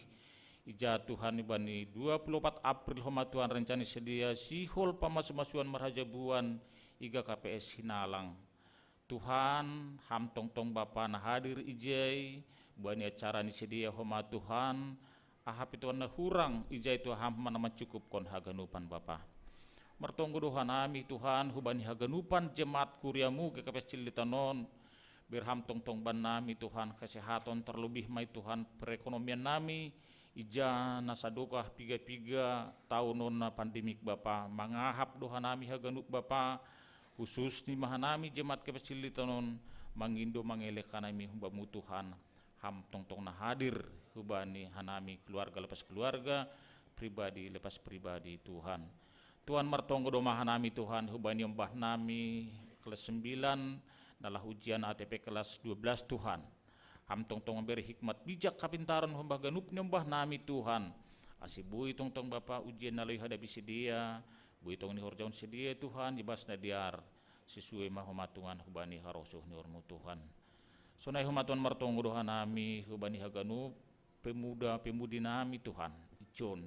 Ija Tuhan, i bani dua puluh opat April homa Tuhan rencana ni sedia sihol pamasu-masuan marhajabuan i G K P S Hinalang. Tuhan, Ham tongtong Bapa na hadir ijai, bani acara ni sedia homa Tuhan, aha pe Tuhan na hurang, ijai Tuhan Ham ma na mancukupkon haganupan Bapa. Martonggo do hanami Tuhan hubani haganupan jemaat kuria-Mu G K P S Cililitan on, bere Ham tongtong bannami Tuhan hasehaton, terlebih ma i Tuhan perekonomian nami, ija na sadokah piga-piga taon on na pandemik Bapa, mangahap do hanami haganup Bapa, khusus ni ma hanami jemaat G K P S Cililitan on, mangindo mangelek hanami hu Bamu Tuhan, Ham tongtong na hadir hubani hanami keluarga lepas keluarga, pribadi lepas pribadi Tuhan. Tuhan, martonggo do ma hanami Tuhan hubani ombah nami kelas sembilan, na laho ujian A T P kelas dua belas Tuhan. Ham tongtong mambere hikmat bijak hapintaron homa ganup ni ombah nami Tuhan. Ase boi tongtong Bapa ujian na laho ihadapi sedia, boi tong nihorjahon sedia Tuhan, ibagas na dear, sesuai ma homa Tuhan hubani harosuh ni uhur-Mu Tuhan. Sonai homa Tuhan martonggo do hanami hubani haganup pemuda-pemudi nami Tuhan, ijon.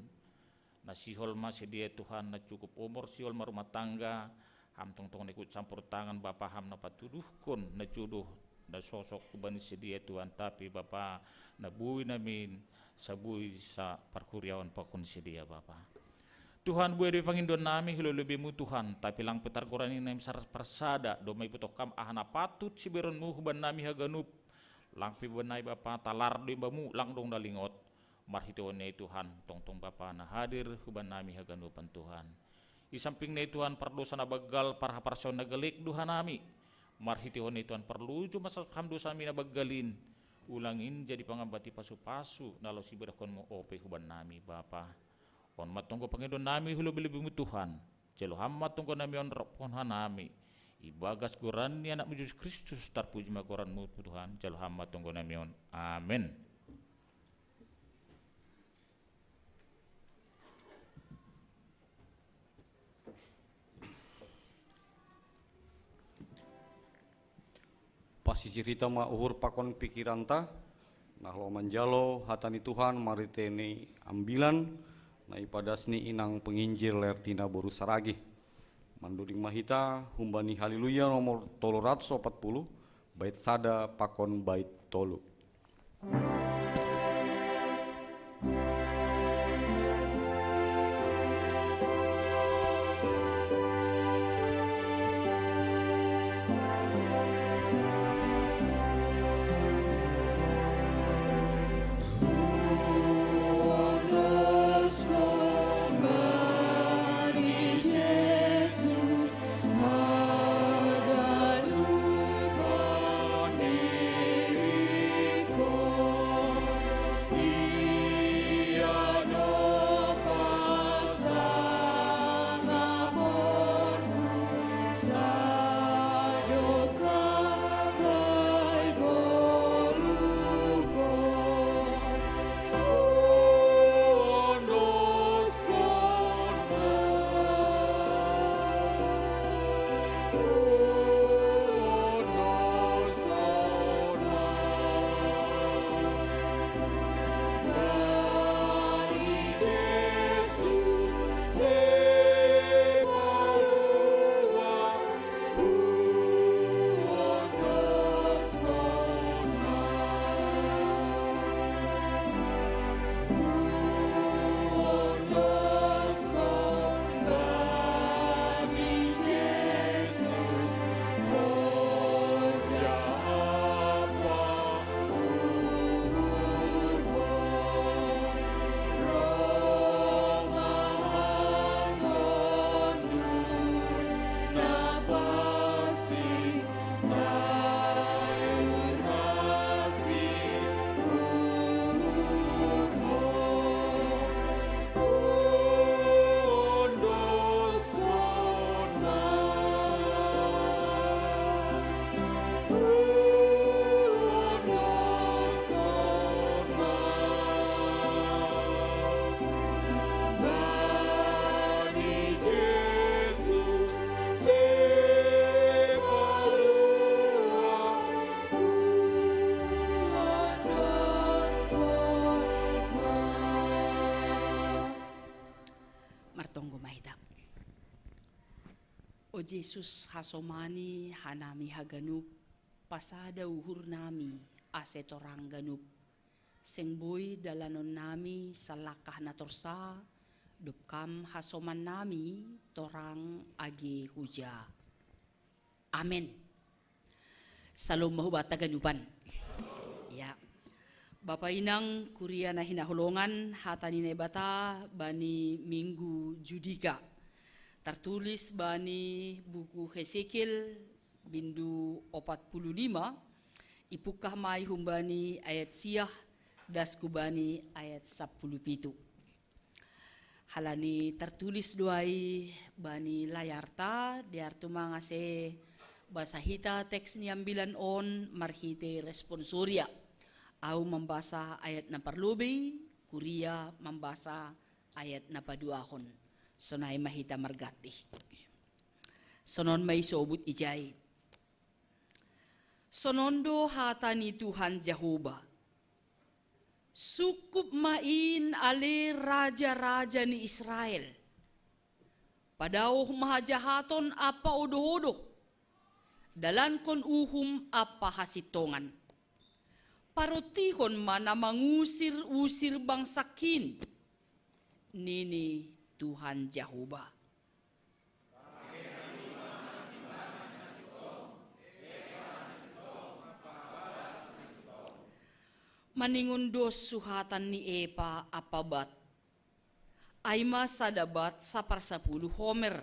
Na sihol ma sedia Tuhan, na cukup umur, sihol marumah tangga, Ham tongtong na ikut campur tangan Bapa, Ham na patuduhkon na jodoh, na sosok hubani sedia Tuhan, tapi Bapa na boi namin sabui saparkuriaon pakon sedia Bapa. Tuhan, boi do i pangindoan nami hu lebe-lebeMu Tuhan, tapi lang pe targoran nami sar-, parsada, domma ibotoh Ham aha na patut siberenMu hubannami haganup, lang pe bannami Bapa talar do i Bamu, lang dung na lingot. Marhitehon ni ai Tuhan, tongtong Bapa na hadir hubannami haganupan Tuhan. I samping ni ai Tuhan pardosa na banggal, parhaporseaon na gellek do hanami. Marhitehon ni ai Tuhan parluju ma sasap Ham dosanami na banggal in. Ulang in jadi pangambati pasu-pasu na laho siberehonMu ope hubannami Bapa. On ma tonggo pangindoan nami hu lebe-lebeMu Tuhan. Jalo Ham ma tonggo nami on, rophon hanami. Ibagas goran ni AnakMu Jesus Kristus, tarpuji ma goranMu Tuhan, jalo Ham ma tonggo nami on. Amen. Pasisir hita ma uhur pakon pikiranta, na laho manjalo hata ni Tuhan marhitei ni ambilan na ipadas ni inang penginjil Lertina boru Saragih. Mandoding ma hita humbani Haleluya nomor tolu ratus opat puluh, bait sada pakon bait tolu. Martonggo ma hita. O Jesus, hasomani hanami haganup, pasada uhurnami ase torang ganup. Seng boi dalanonnami salangkah na torsa, dob Ham hasomannami torang age huja. Amen. Salom ma hubanta ganupan. Ya. Bapa inang kuria na hinaholongan, hata ni Naibata bani minggu Judika. Tartulis bani buku Hesekiel, bindu opat puluh lima, ipungkah ma i humbani ayat sia, das hubani ayat sampulu pitu. Halani tartulis do ai bani layarta, dear tumang ase basa hita teks ni ambilan on marhitei responsoria. Au mambasa ayat na parlobei, kuria mambasa ayat na paduahon. Sonai ma hita marganti. Sonon ma i sobut ijai. Sonon do hata ni Tuhan Jahowa: Sungkup ma in ale raja-raja ni Israel. Padaoh ma hajahaton ampa odoh-odoh, dalankon uhum ampa hasintongan. Parontihon ma na mangusir-usir bangsakin, nini Tuhan Jahowa. Maningon dos suhatan ni epa ampa bat. Ai ma sada bat saparsapuluh homer,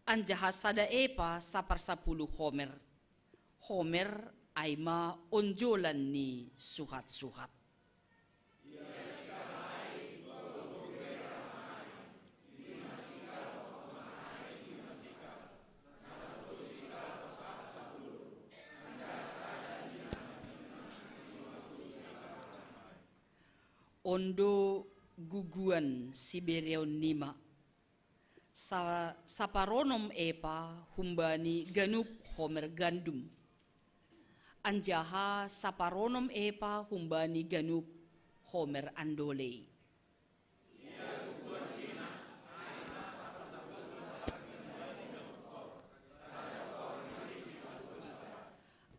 anjaha sada epa saparsapuluh homer. Homer ai ma onjolan ni suhat-suhat. On do guguan sibereon nima. Sa-, saparonom epa humbani ganup homer gandum. Anjaha saparonom epa humbani ganup homer andolei.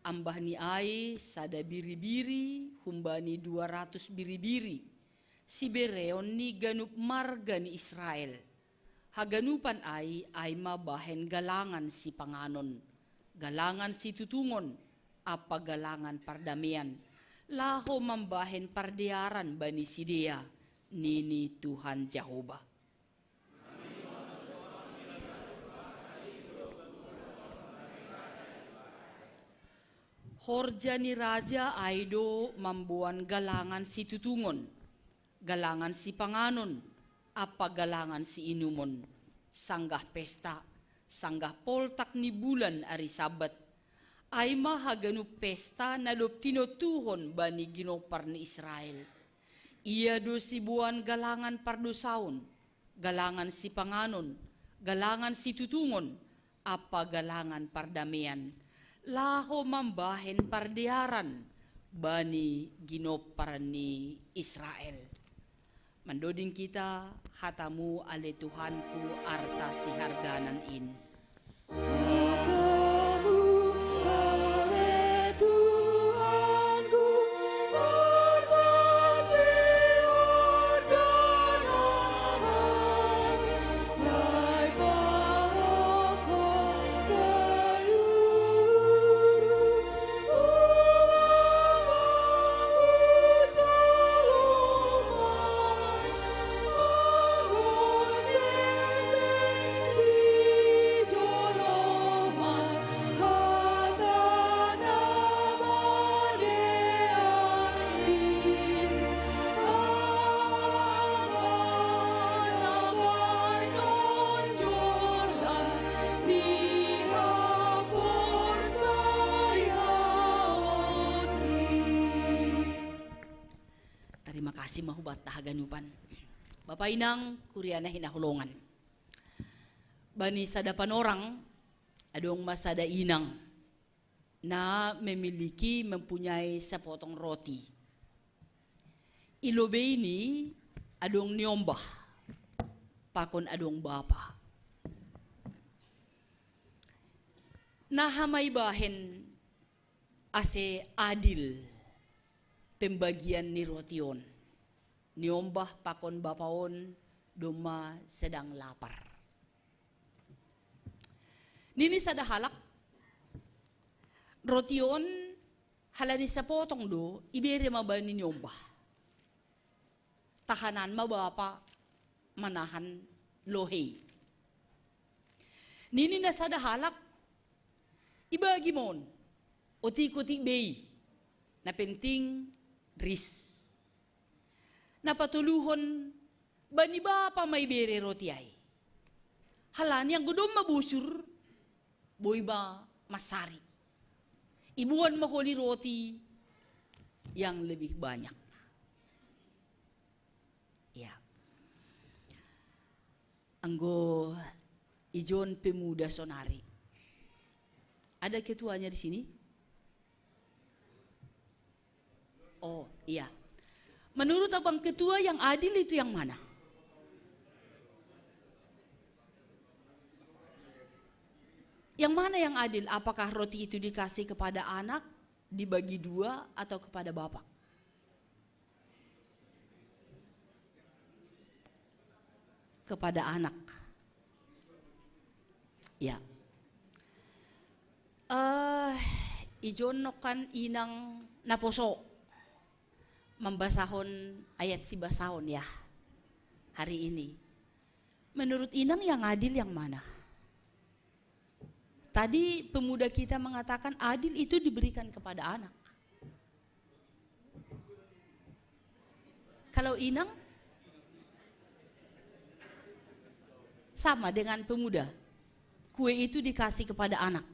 Ambah ni ai sada biri-biri humbani dua ratus biri-biri, sibereon ni ganup marga ni Israel. Haganupan ai, ai ma bahen galangan sipanganon, galangan situtungon, ampa galangan pardamean, laho mambahen pardearan bani sidea, nini Tuhan Jahowa. Horja ni raja ai do mamboan galangan situtungon, galangan sipanganon, ampa galangan siinumon, sanggah pesta, sanggah poltak ni bulan ari Sabat. Ai ma haganup pesta na dob tinontuhon bani ginompar ni Israel. Ia do siboan galangan pardosaon, galangan sipanganon, galangan situtungon, ampa galangan pardamean, laho mambahen pardearan bani ginompar ni Israel. Mandoding hita. Hatamu ale Tuhanku arta siharganan in. Tarima kasih ma hubanta haganupan. Bapa inang, kuria na hinaholongan. Bani sada panorang, adong ma sada inang na memiliki, mempunyai sapotong roti. I lobei ni adong niombah pakon adong bapa. Na aha ma ibahen ase adil pembagian ni roti on? Niombah pakon bapa on domma sedang lapar. Nini sada halak, roti on halani sapotong do, ibere ma bani niombah. Tahanan ma bapa manahan lohei. Nini na sada halak, ibagi ma on, otik-otik bei, na penting ris. Na patoluhon, bani bapa ma ibere roti ai. Halani anggo domma bosur, boi ma mansari. Iboan ma holi roti yang lebih banyak. Ya. Anggo ijon pemuda sonari. Ada ketuanya di sini? Oh, iya. Menurut abang ketua, yang adil itu yang mana? Yang mana yang adil? Apakah roti itu dikasih kepada anak, dibagi dua, atau kepada bapak? Kepada anak. Ya. Eh, ijon nongkan inang naposo mambasahon ayat sibasaon ya hari ini. Menurut inang yang adil yang mana? Tadi pemuda kita mengatakan adil itu diberikan kepada anak. Kalau inang sama dengan pemuda, kue itu dikasih kepada anak.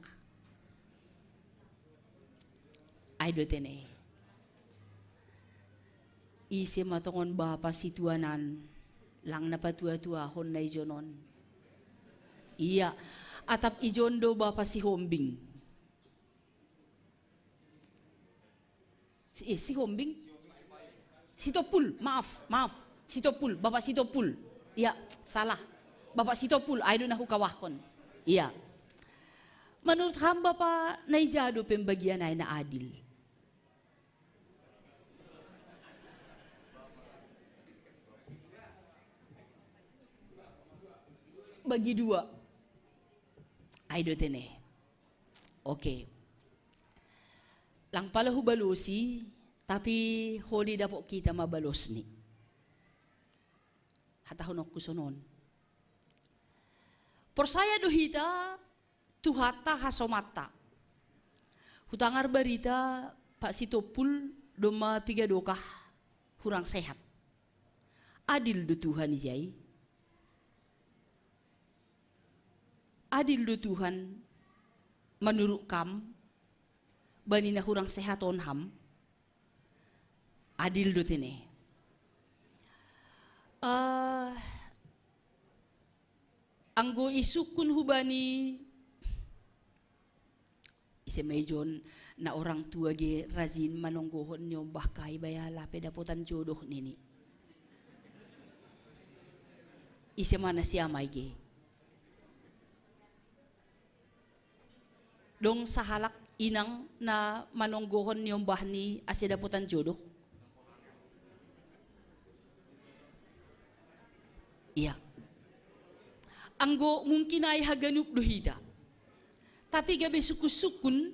Ai do tene. Ise ma tongon bapa situanan, lang na patua-tuahon na ijon on. Iya, atap ijon do bapa Sihombing. Eh, Sihombing. Sitompul, maaf, maaf. Sitompul, Bapak Sitompul. Iya, salah. Bapak Sitompul, ai do na hukawahkon. Iya. Manurut ham, Bapak, na ija do pembagian ai na adil? Bagi dua. Ai do tene. Oke. Lang pala hubalosi, tapi holi dapot hita ma balosni. Hatahononku sonon. Porsaya do hita, Tuhanta hasomanta. Hutangar barita, Pak Sitompul, domma piga dokah hurang sehat. Adil do Tuhan ijai? Adil do Tuhan manurut kam, bani na hurang sehat on ham? Adil do tene. Eh, anggo isungkun hubani, ise ma ijon, na orang tua ge rajin manonggohon niombah kai baya lape dapotan jodoh nini. Ise ma na si amai ge? Dong sahalak inang na manonggohon niombah ni ase dapotan jodoh? Iya. Anggo mungkin ai haganup do hita. Tapi gabe sukun-sukun,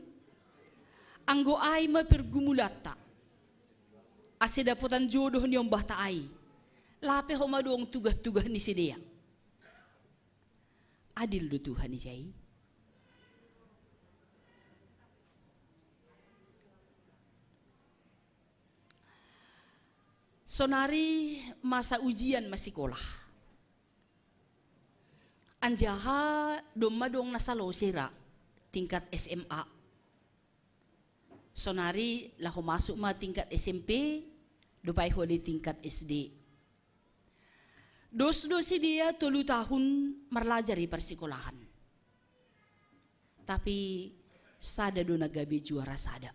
anggo ai ma pergumulanta, ase dapotan jodoh niombahta ai, lape homa dong tugah-tugah ni sidea. Adil do Tuhan ijai? Sonari masa ujian ma sikola. Anjaha domma dong na salose ra tingkat S M A. Sonari laho masuk ma tingkat S M P, dope ai holi tingkat S D. Dos do sidea tolu tahun marlajar i parsikolahan. Tapi sada do na gabe juara sada.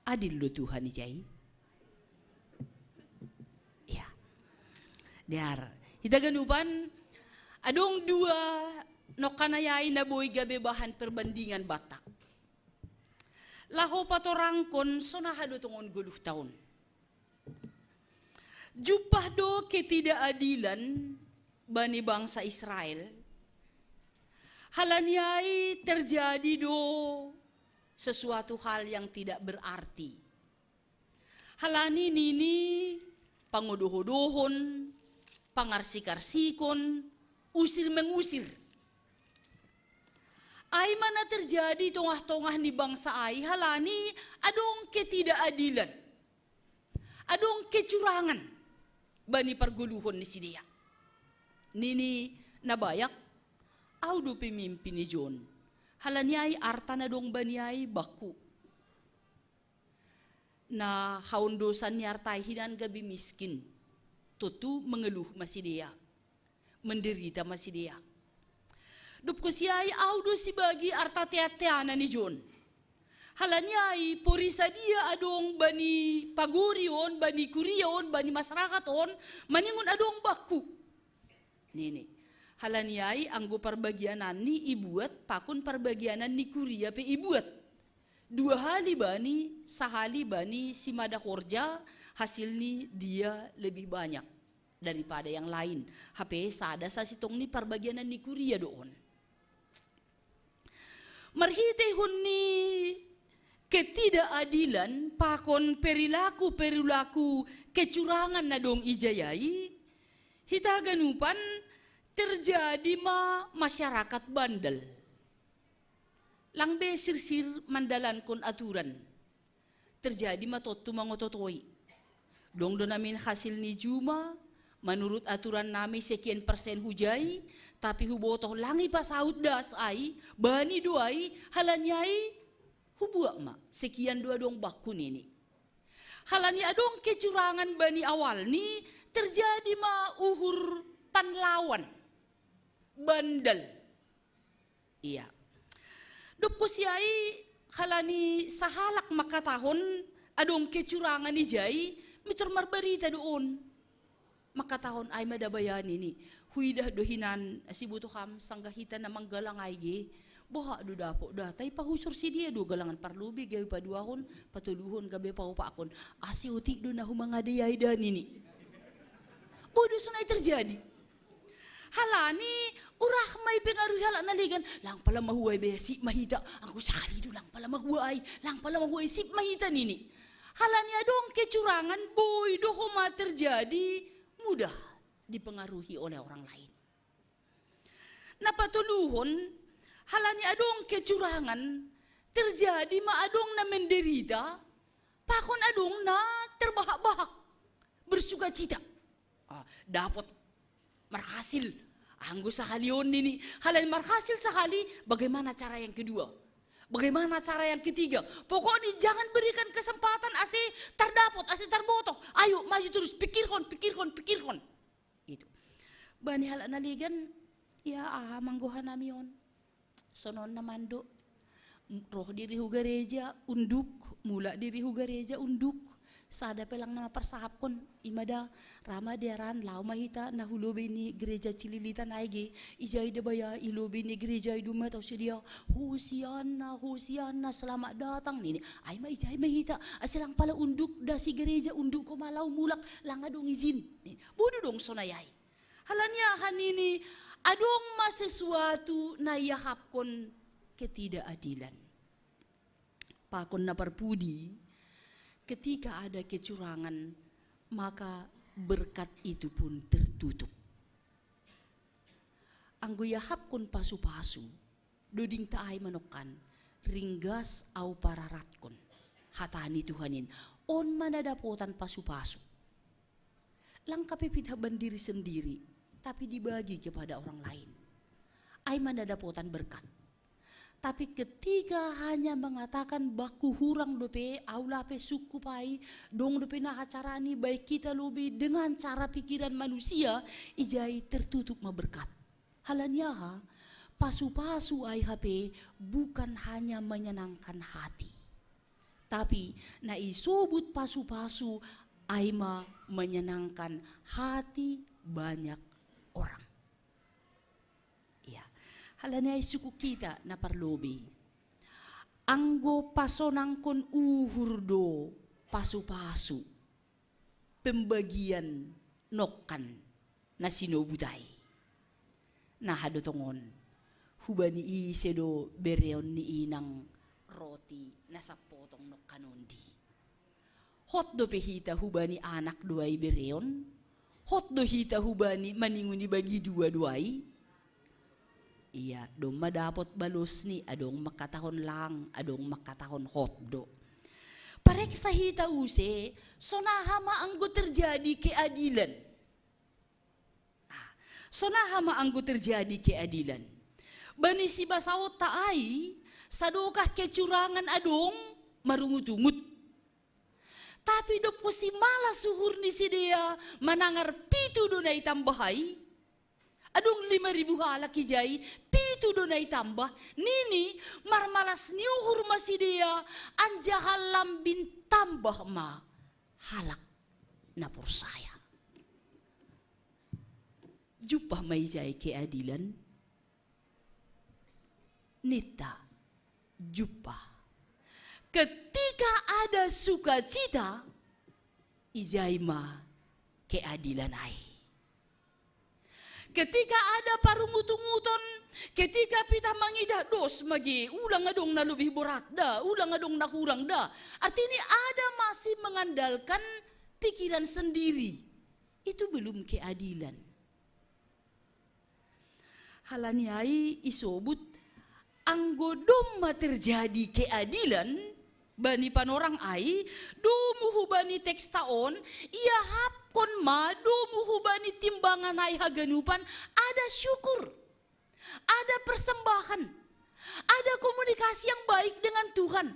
Adil do Tuhan ijai? Iya. Dear, hita ganupan, adong dua nongkanayai na boi gabe bahan perbandingan banta. Laho patorangkon sonaha do tongon goluhta on. Jumpah do ketidakadilan bani bangsa Israel. Halani ai terjadi do sesuatu hal yang tidak berarti. Halani nini pangodohodohon, pangarsikarsikon, usir mengusir. Ai ma na terjadi tongah-tongah ni bangsa ai halani adong ketidakadilan. Adong kecurangan bani pargoluhon ni sidea. Nini na bayak, au do pemimpin ijon. Halani ai arta na dong bani ai bakku. Na haondosan ni arta i hinan gabe miskin. Tontu mengeluh ma sidea. Menderita ma sidea. Dob husi ai au do sibagi arta teateana ijon. Halani ai pori sadia adong bani pagori on, bani kuria on, bani masyarakat on, maningon adong bakku. Nini. Halani ai anggo parbagianan ni ibuat, pakon parbagianan ni kuria pe ibuat. Dua hali bani, sahali bani simada horja, hasilni dia lebih banyak daripada yang lain. Hape sada sasintongni parbagianan ni kuria do on. Marhiteihon ni ketidakadilan pakon perilaku-perilaku kecurangan na dong ijai ai, hita ganupan terjadi ma masyarakat bandal. Lang be sirsir mandalankon aturan. Terjadi ma tontu mangototoi. Dong do namin hasil ni juma, manurut aturan nami sekian persen hujai, tapi hubotoh lang ipasaut das ai, bani do ai, halani ai, hubuat ma, sekian do adong bakku nini. Halani adong kecurangan bani awalni, terjadi ma uhur panlawan, bandal. Iya. Dob husi ai Halani sahalak mangkatahon adong kecurangan ijai, mintor marbarita do on. Mangkatahon ai ma da baya nini. Huidah do hinan, siboto ham sanggah hita na manggalang ai ge. Boha do dapot da, tai pahusor sidea do galangan parlobei gabe paduahon, patoluhon gabe paopakon. Ase otik do na humangadei ai da nini. Boha do sonai terjadi. Halani urah ma ipengaruhi halak na legan, lang pala mahuai be sip ma hita, anggo sahali do lang pala mahuai, lang pala mahuai sip ma hita nini. Halani adong kecurangan boi do homa terjadi, mudah dipengaruhi oleh orang lain. Na patoluhon, halani adong kecurangan, terjadi ma adong na menderita, pakon adong na terbahak-bahak, bersukacita. Ah, dapot, marhasil, anggo sahali on nini, halani marhasil sahali, bagaimana cara yang kedua? Bagaimana cara yang ketiga? Pokoknya jangan berikan kesempatan ase tardapot, ase tarboto. Ayo, maju terus, pikirkon, pikirkon, pikirkon. Itu. Bani halak na legan, ya aha ma anggo hanami on. Songon na mando. Roh diri hu gareja, unduk, mulak diri hu gareja, unduk. Sada pe lang na maparsahapkon, i ma da, ra ma diaran, laho ma hita na hu lobei ni gereja Cililitan ai ge. Ijai da baya, i lobei ni gereja i do ma tau sidea. Hosianna, Hosianna, selamat datang nini. Ai ma ijai ma hita, ase lang pala unduk da si gereja, unduk ho ma laho mulak, lang adong izin. Boha do dong sonai ai. Halani aha nini, adong ma sesuatu na iahapkon ketidakadilan. Pakon na parpudi, ketika ada kecurangan, maka berkat itu pun tertutup. Anggo iahapkon pasu-pasu, doding ta ai manongkan, ringgas au pararatkon. Hata ni Tuhan in, on ma na dapotan pasu-pasu. Lang hape pitah ban diri sendiri, tapi dibagi kepada orang lain. Ai ma na dapotan berkat. Tapi ketika hanya mengatakan baku hurang dope, au lape sungkup ai, dong dope na hacarani baen hita lobei dengan cara pikiran manusia, ijai tertutup ma berkat. Halani aha, pasu-pasu ai hape bukan hanya menyenangkan hati. Tapi na isobut pasu-pasu ai ma menyenangkan hati banyak orang. Iya. Halani ai sungkun hita na parlobei. Anggo pasonangkon uhur do pasu-pasu, pembagian nongkan na sinobut ai. Na aha do tongon, hubani ise do bereon ni inang roti na sapotong nongkan ondi. Hot dope hita hubani anak do ai bereon, hot do hita hubani maningon ibagi dua do ai. Iya, domma dapot balosni, adong mangkatahon lang, adong mangkatahon hot do. Pareksa hita use, sonaha ma anggo terjadi keadilan. Nah, sonaha ma anggo terjadi keadilan. Bani sibasaonta ai, sadokah kecurangan adong marungut-ungut. Tapi dob posi malas uhur ni sidea manangar pitu do na itambah ai, adong lima ribu halak ijai, pitu do na itambah, nini, marmalas ni uhur ma sidea, anjaha lambin tambah ma halak na porsaya. Jumpah ma ijai keadilan? Ninta, jumpah. Ketika ada sukacita, ijai ma keadilan ai. Ketika ada parungut-unguton, ketika pitah mangidah dos mage, ulang adong na lebih berat da, ulang adong na hurang da. Artinya ada masih mengandalkan pikiran sendiri. Itu belum keadilan. Halani ai isobut, anggo domma terjadi keadilan bani panorang ai, domu hubani teksta on, iahapkon ma domu hubani timbangan ai haganupan, ada syukur, ada persembahan, ada komunikasi yang baik dengan Tuhan,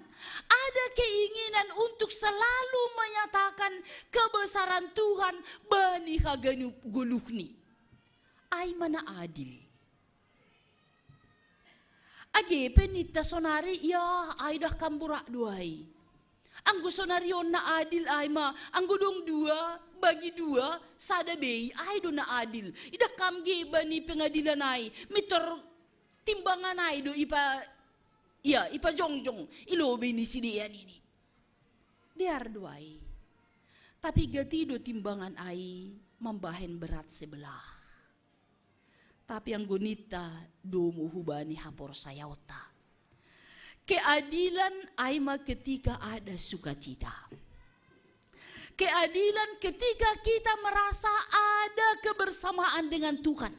ada keinginan untuk selalu menyatakan kebesaran Tuhan bani haganup goluhni. Ai ma na adil. Age pe ninta sonari, ya, ai dah kamburak do ai. Anggo sonari on na adil ai ma, anggo dong dua, bagi dua, sada bei, ai do na adil. Idah kam ge bani pengadilan ai, mitor timbangan ai do ipa, ya, ipajongjong, i lobei ni sidea nini. Dear do ai. Tapi gati do timbangan ai mambahen berat sebelah. Tapi anggo ninta domu hubani haporsayaonta. Keadilan ai ma ketika ada sukacita. Keadilan ketika kita merasa ada kebersamaan dengan Tuhan.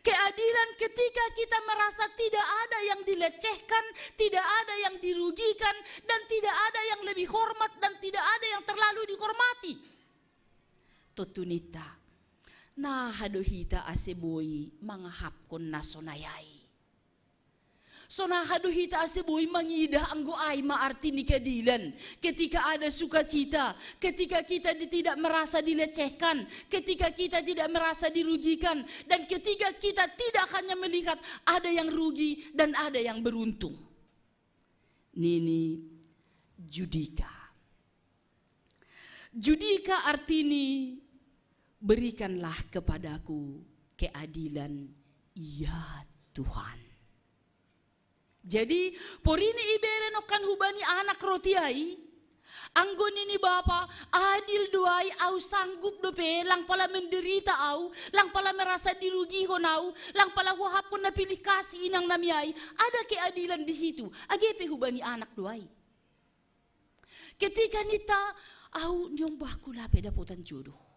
Keadilan ketika kita merasa tidak ada yang dilecehkan, tidak ada yang dirugikan, dan tidak ada yang lebih hormat, dan tidak ada yang terlalu dihormati. Tontu ninta, na aha do hita ase boi mangahapkon na sonai ai? Sonai aha do hita ase boi mangidah anggo ai ma arti ni keadilan? Ketika ada sukacita, ketika kita di, tidak merasa dilecehkan, ketika kita tidak merasa dirugikan, dan ketika kita tidak hanya melihat ada yang rugi dan ada yang beruntung. Nini judika. Judika artini, berikanlah kepadaku keadilan, ya Tuhan. Jadi, porini ibere nongkan hubani anak roti ai, anggo nini bapa, adil do ai, au sanggup dope, lang pala menderita au, lang pala merasa dirugihon au, lang pala huahapkon na pilih kasih inang nami ai, ada keadilan di situ, age pe hubani anak do ai. Ketika ninta, au niombahku lape dapotan jodoh.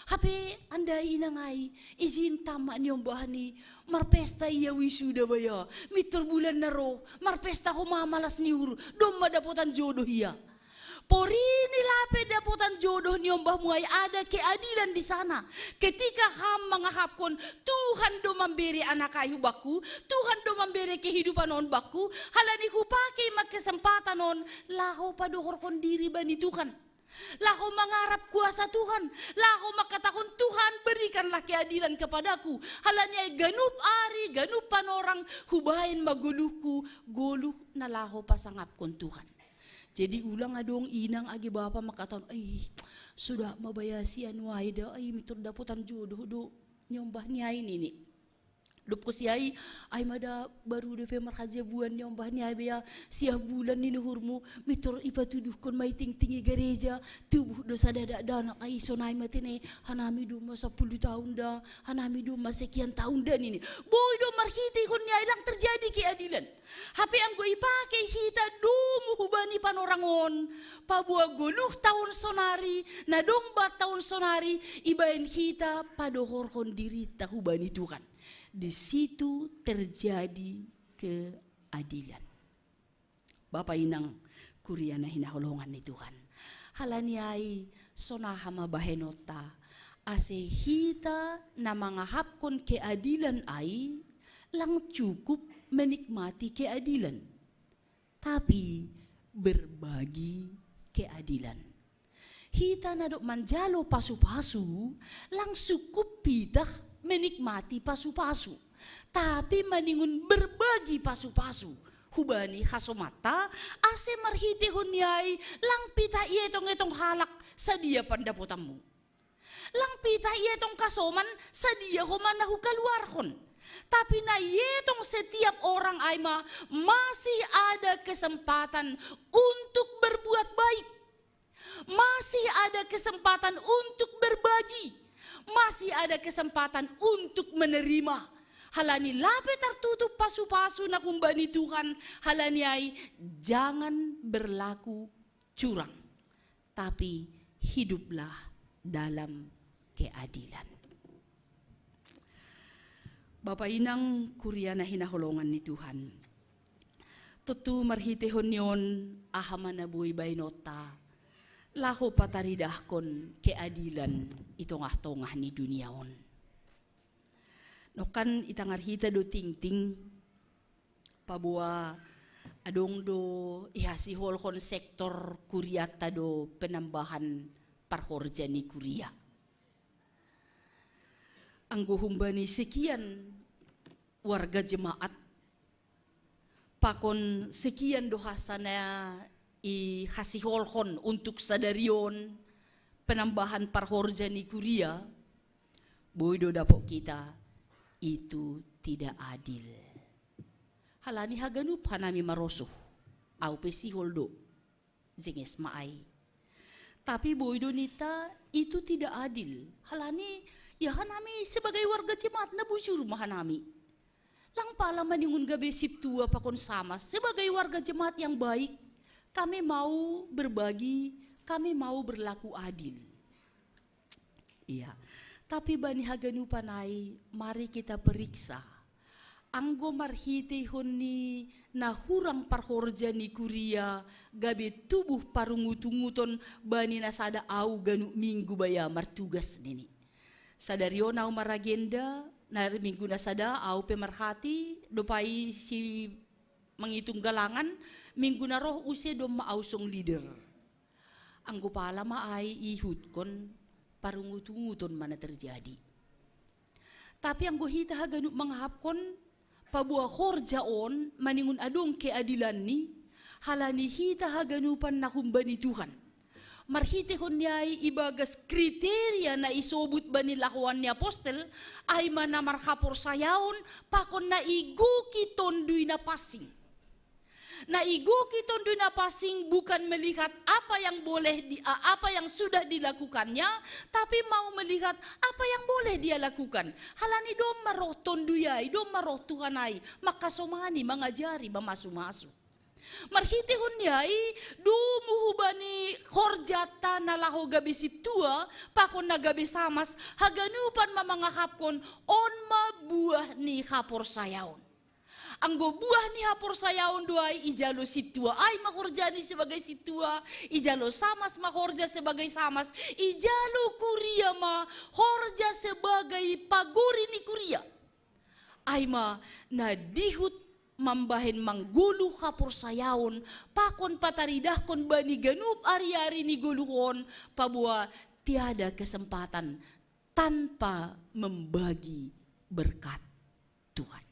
Hape andai inang ai, ijin tama niombah ni, marpesta ia wisuda baya, mitor bulan na ro, marpesta homa malas ni uhur, domma dapotan jodoh ia. Porini lape dapotan jodoh niombahmu ai ada keadilan di sana. Ketika ham mangahapkon, Tuhan do mambere anak ai hubakku, Tuhan do mambere kehidupan on bakku, halani hupake ma kesempatan on, laho padohorhon diri bani Tuhan. Laho mangarap kuasa Tuhan, laho mangkatahon Tuhan berikanlah keadilan kepadaku. Halani ai ganup ari, ganup panorang, hubaen ma goluhku, goluh na laho pasangapkon Tuhan. Jadi ulang adong inang age bapa mangkatahon, ai, suda mabaya si anu ai da, ai mitor dapotan jodoh do niombah ni ai nini. Dob kosi ai, ai ma da baru dope marhajabuan niombah ni ai bea, siah bulan nini uhurmu, mitor ipatuduhkon ma i tingting i gareja, tubuh do sada dakdanak ai sonai ma tene, hanami do ma sapuluh tahun da, hanami do ma sekian tahun da nini. Boi do marhiteihon ni ai lang terjadi keadilan. Hape anggo ipake hita domu hubani panorang on, paboa goluh taon sonari, na dong ba taon sonari, ibaen hita padohorhon dirinta hubani Tuhan. Di situ terjadi keadilan. Bapa inang kuria na hinaholongan ni Tuhan. Halani ai, sonaha ma bahenonta, ase hita na mangahapkon keadilan ai, lang cukup menikmati keadilan, tapi berbagi keadilan. Hita na dob manjalo pasu-pasu, lang sungkup pitah menikmati pasu-pasu, tapi maningon berbagi pasu-pasu hubani hasomanta, ase marhiteihon ni ai lang pitah ietong-etong halak sadia pandapotanmu. Lang pitah ietong hasoman sadia homa na hukaluarhon. Tapi na ietong setiap orang ai ma masih ada kesempatan untuk berbuat baik. Masih ada kesempatan untuk berbagi. Masih ada kesempatan untuk menerima. Halani lape tartutup pasu-pasu na humbani Tuhan, halani ai jangan berlaku curang, tapi hiduplah dalam keadilan. Bapa inang kuria na hinaholongan ni Tuhan. Tontu marhiteihon ni on aha ma na boi baenonta, laho pataridahkon keadilan i tongah-tongah ni dunia on. Nongkan itangar hita do tingting, paboa adong do ihasiholhon sektor kurianta do penambahan parhorja ni kuria. Anggo humbani sekian warga jemaat, Pakon sekian do hasana i hasiholhon untuk sadarion penambahan parhorja ni kuria, boi do dapot kita itu tidak adil. Halani haganup hanami marosuh, au pe sihol do, jenges ma ai. Tapi boi do ninta itu tidak adil. Halani ya hanami sebagai warga jemaat na bujur ma hanami. Lang pala maningon gabe sintua pakon samas sebagai warga jemaat yang baik, kami mau berbagi, kami mau berlaku adil. Iya. Tapi bani haganupan ai, mari kita periksa. Anggo marhiteihon ni na hurang parhorja ni kuria gabe tubuh parungutunguton bani na sada au ganup minggu baya martugas nini. Sadari on au maragenda, na minggu na sada au pe marhati, dopai si mangitung galangan, minggu na roh use domma au song leader. Anggo pala ma ai ihutkon parungutunguton ma na terjadi. Tapi anggo hita haganup mangahapkon paboa horja on maningon adong keadilanni, halani hita haganupan na humbani Tuhan. Marhitehon ni ai ibagas kriteria na isobut bani lahoan ni apostel, ai ma na marhaporsayaon pakon na igoki tondui na pansing. Na igoki tondui na pansing bukan melihat apa yang boleh di, apa yang sudah dilakukannya, tapi mau melihat apa yang boleh dia lakukan. Halani domma roh tondui ai, domma roh Tuhan ai, mangkasomani, mangajari, mamasumasu. Marhitehon ni ai, domu hubani horjata na laho gabe sintua pakon na gabe samas, haganupan ma mangahapkon on ma buah ni haporsayaon. Anggo buah ni haporsayaon do ai ijalo sintua ai ma horjani sebagai sintua, ijalo samas ma horja sebagai samas, ijalo kuria ma horja sebagai pagori ni kuria. Ai ma na dihut mambahen manggoluh haporsayaon pakon pataridahkon bani ganup ari-ari ni goluh on, paboa tiada kesempatan tanpa membagi berkat Tuhan.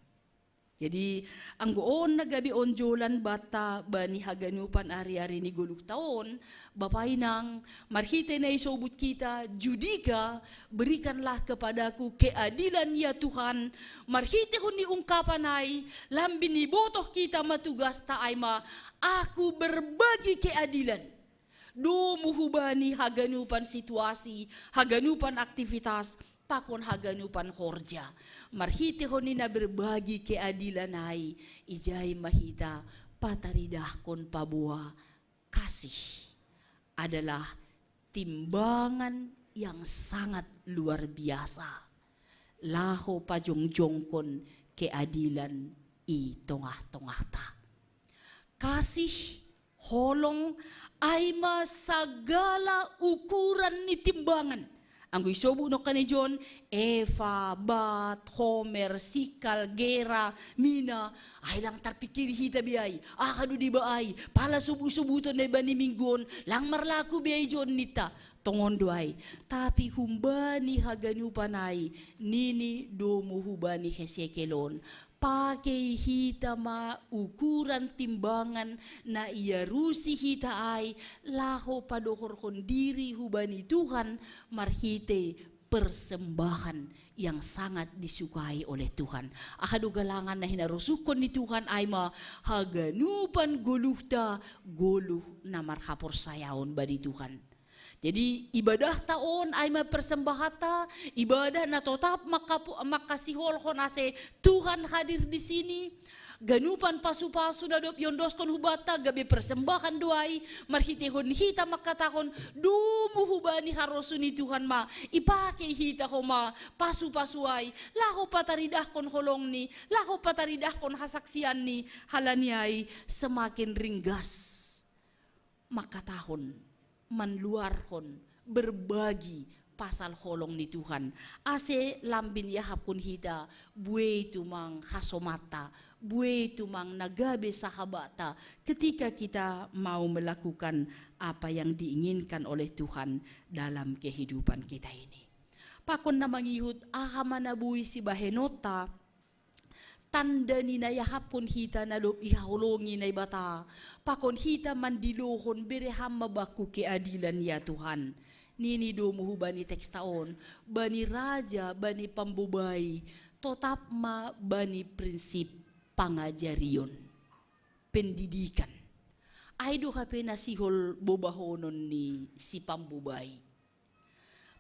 Jadi anggo on na gabe onjolan banta bani haganupan ari-ari ni goluhta on, Bapa Inang, marhite na isobut hita, Judika, berikanlah kepadaku keadilan ya Tuhan, marhitehon ni ungkapan ai, lambin ibotoh hita ma tugasta ai ma, aku berbagi keadilan. Domu hubani haganupan situasi, haganupan aktivitas, pakon haganupan horja. Marhitehon ni na berbagi keadilan ai, ijai ma hita pataridahkon paboa kasih adalah timbangan yang sangat luar biasa. Laho pajongjongkon keadilan i tongah-tongahta. Kasih, holong, ai ma sagala ukuran ni timbangan. Anggo isobut nongkan i jon, efa, bat, homer, sikal, gera, mina, ai lang tarpikiri hita be ai, aha do diba ai, pala sobut-sobuton na bani minggu on, lang marlaku be ai jon ninta, tongon do ai. Tapi humbani haganupan ai, nini domu hubani Hesekiel on, pakei hita ma ukuran timbangan na iarusi hita ai, laho padohorhon diri hubani Tuhan marhite persembahan yang sangat disukai oleh Tuhan. Aha do galangan na hinarosuhkon ni Tuhan ai ma haganupan goluhta, goluh na marhaporsayaon bani Tuhan. Jadi ibadahta on ai ma persembahanta, ibadah na totap maka, maka siholhon ase Tuhan hadir di sini. Ganupan pasu-pasu na dob iondoskon hubanta gabe persembahan do ai, marhitehon hita mangkatahon, domu hubani harosuh ni Tuhan ma, ipakei hita ho ma pasu-pasu ai, laho pataridahkon holongni, laho pataridahkon hasaksianni, halani ai semakin ringgas mangkatahon, manluarhon, berbagi pasal holong ni Tuhan. Ase lambin iahapkon hita, buei tumang hasomanta, buei tumang na gabe sahabatta, ketika kita mau melakukan apa yang diinginkan oleh Tuhan dalam kehidupan kita ini. Pakon na mangihut aha ma na boi sibahenonta, Tanda ni na iahapkon hita na dob ihaholongi Naibata, pakon hita mandilohon, bere Ham ma bangku keadilan, ya Tuhan. Nini domu hubani teksta on, bani raja, bani pambobai, totap ma bani prinsip pangajarion, pendidikan. Ai do hape na sihol bobahonon ni sipambobai.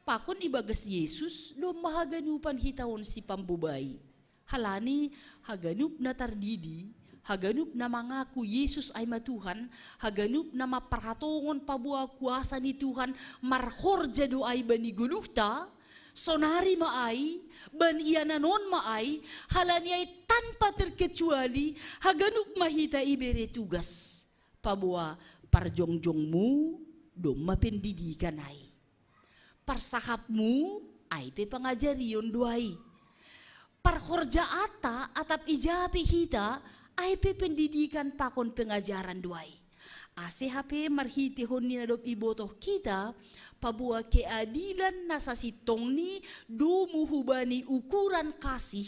Pakon ibagas Jesus domma haganupan hita on sipambobai. Halani haganup na tardidi, haganup na mangaku Jesus ai ma Tuhan, haganup na mamparhatongon paboa kuasa ni Tuhan marhorja do ai bani goluhta, sonari ma ai, bani iananon ma ai, halani ai tanpa terkecuali haganup ma hita ibere tugas. Paboa parjongjongmu domma pendidikan ai. Parsahapmu ai pe pangajarion do ai. Parhorjaanta atap ija pe hita ai pe pendidikan pakon pengajaran do ai. Ase hape marhitehon ni na dob ibotoh hita, paboa keadilan na sasintongni domu hubani ukuran kasih,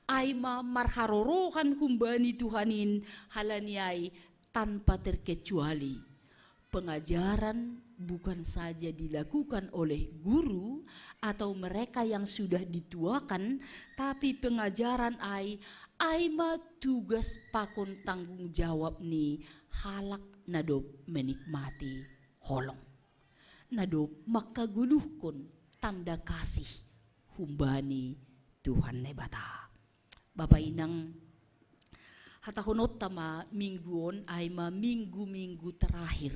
ai ma marharorohan humbani Tuhan in, halani ai tanpa terkecuali pengajaran bukan saja dilakukan oleh guru atau mereka yang sudah dituakan, tapi pengajaran ai, ai ma tugas pakon tanggung jawab ni halak na dob menikmati holong, na dob mangkagoluhkon tanda kasih humbani Tuhan Naibata. Bapa inang, hatahononta ma minggu on ai ma minggu-minggu terakhir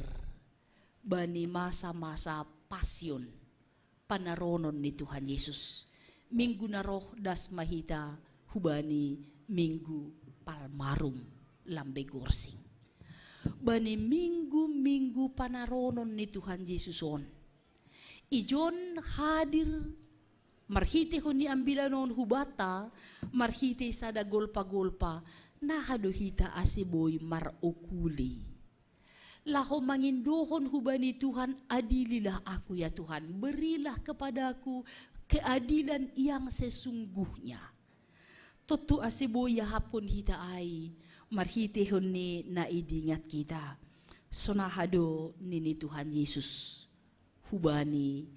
bani masa-masa pasion, panaronon ni Tuhan Yesus. Minggu na roh das ma hita hubani minggu Palmarum, Lambe Gorsing. Bani minggu-minggu panaronon ni Tuhan Yesus on, ijon hadir marhitehon ni ambilan on hubanta, marhite sada golpa-golpa, naha do hita ase boi marokuli. Laho mangindohon hubani Tuhan, adililah aku ya Tuhan, berilah kepadaku keadilan yang sesungguhnya. Tontu ase boi iahapkon hita ai, marhitehon ni na idingat hita. Sonaha do nini Tuhan Yesus hubani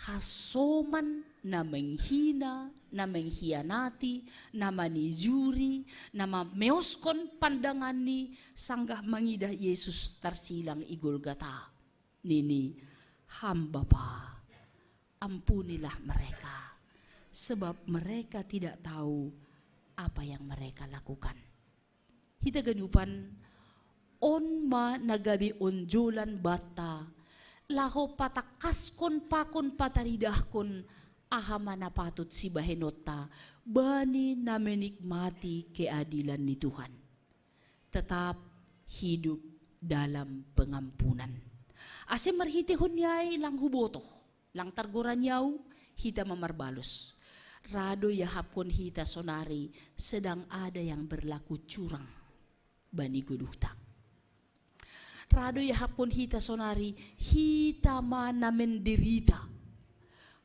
hasoman na menghina, na mengkhianati, na manijuri, na mameoskon pandanganni sanggah mangidah Yesus tarsilang i Golgata. Nini, Ham Bapa, ampunilah mereka, sebab mereka tidak tahu apa yang mereka lakukan. Hita ganupan, on ma na gabe onjolan banta, laho patangkaskon pakon pataridahkon aha ma na patut sibahenonta bani na menikmati keadilan ni Tuhan. Tetap hidup dalam pengampunan. Ase marhitehon ni ai lang hubotoh, lang targora ni au, hita ma marbalos. Ra do iahapkon hita sonari sedang ada yang berlaku curang bani goluhta. Ra do iahapkon hita sonari hita ma na menderita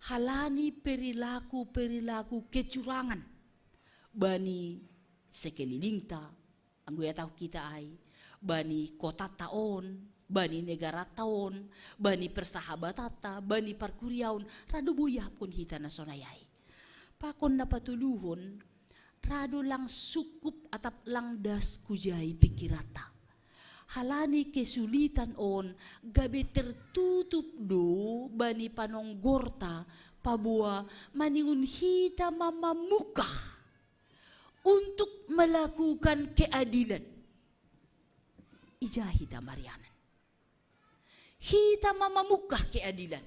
halani perilaku-perilaku kecurangan bani sekelilingta, anggo iatahon hita ai, bani kotanta on, bani negaranta on, bani persahabatanta, bani parkuriaon, ra do boi iahapkon hita na sonai ai. Pakon na patoluhon, ra do lang sungkup atap lang das hujai pingkiranta. Halani kesulitan on gabe tertutup do bani panonggorta, paboa maningon hita ma mamungkah untuk melakukan keadilan. Ija hita marianan? Hita ma mamungkah keadilan.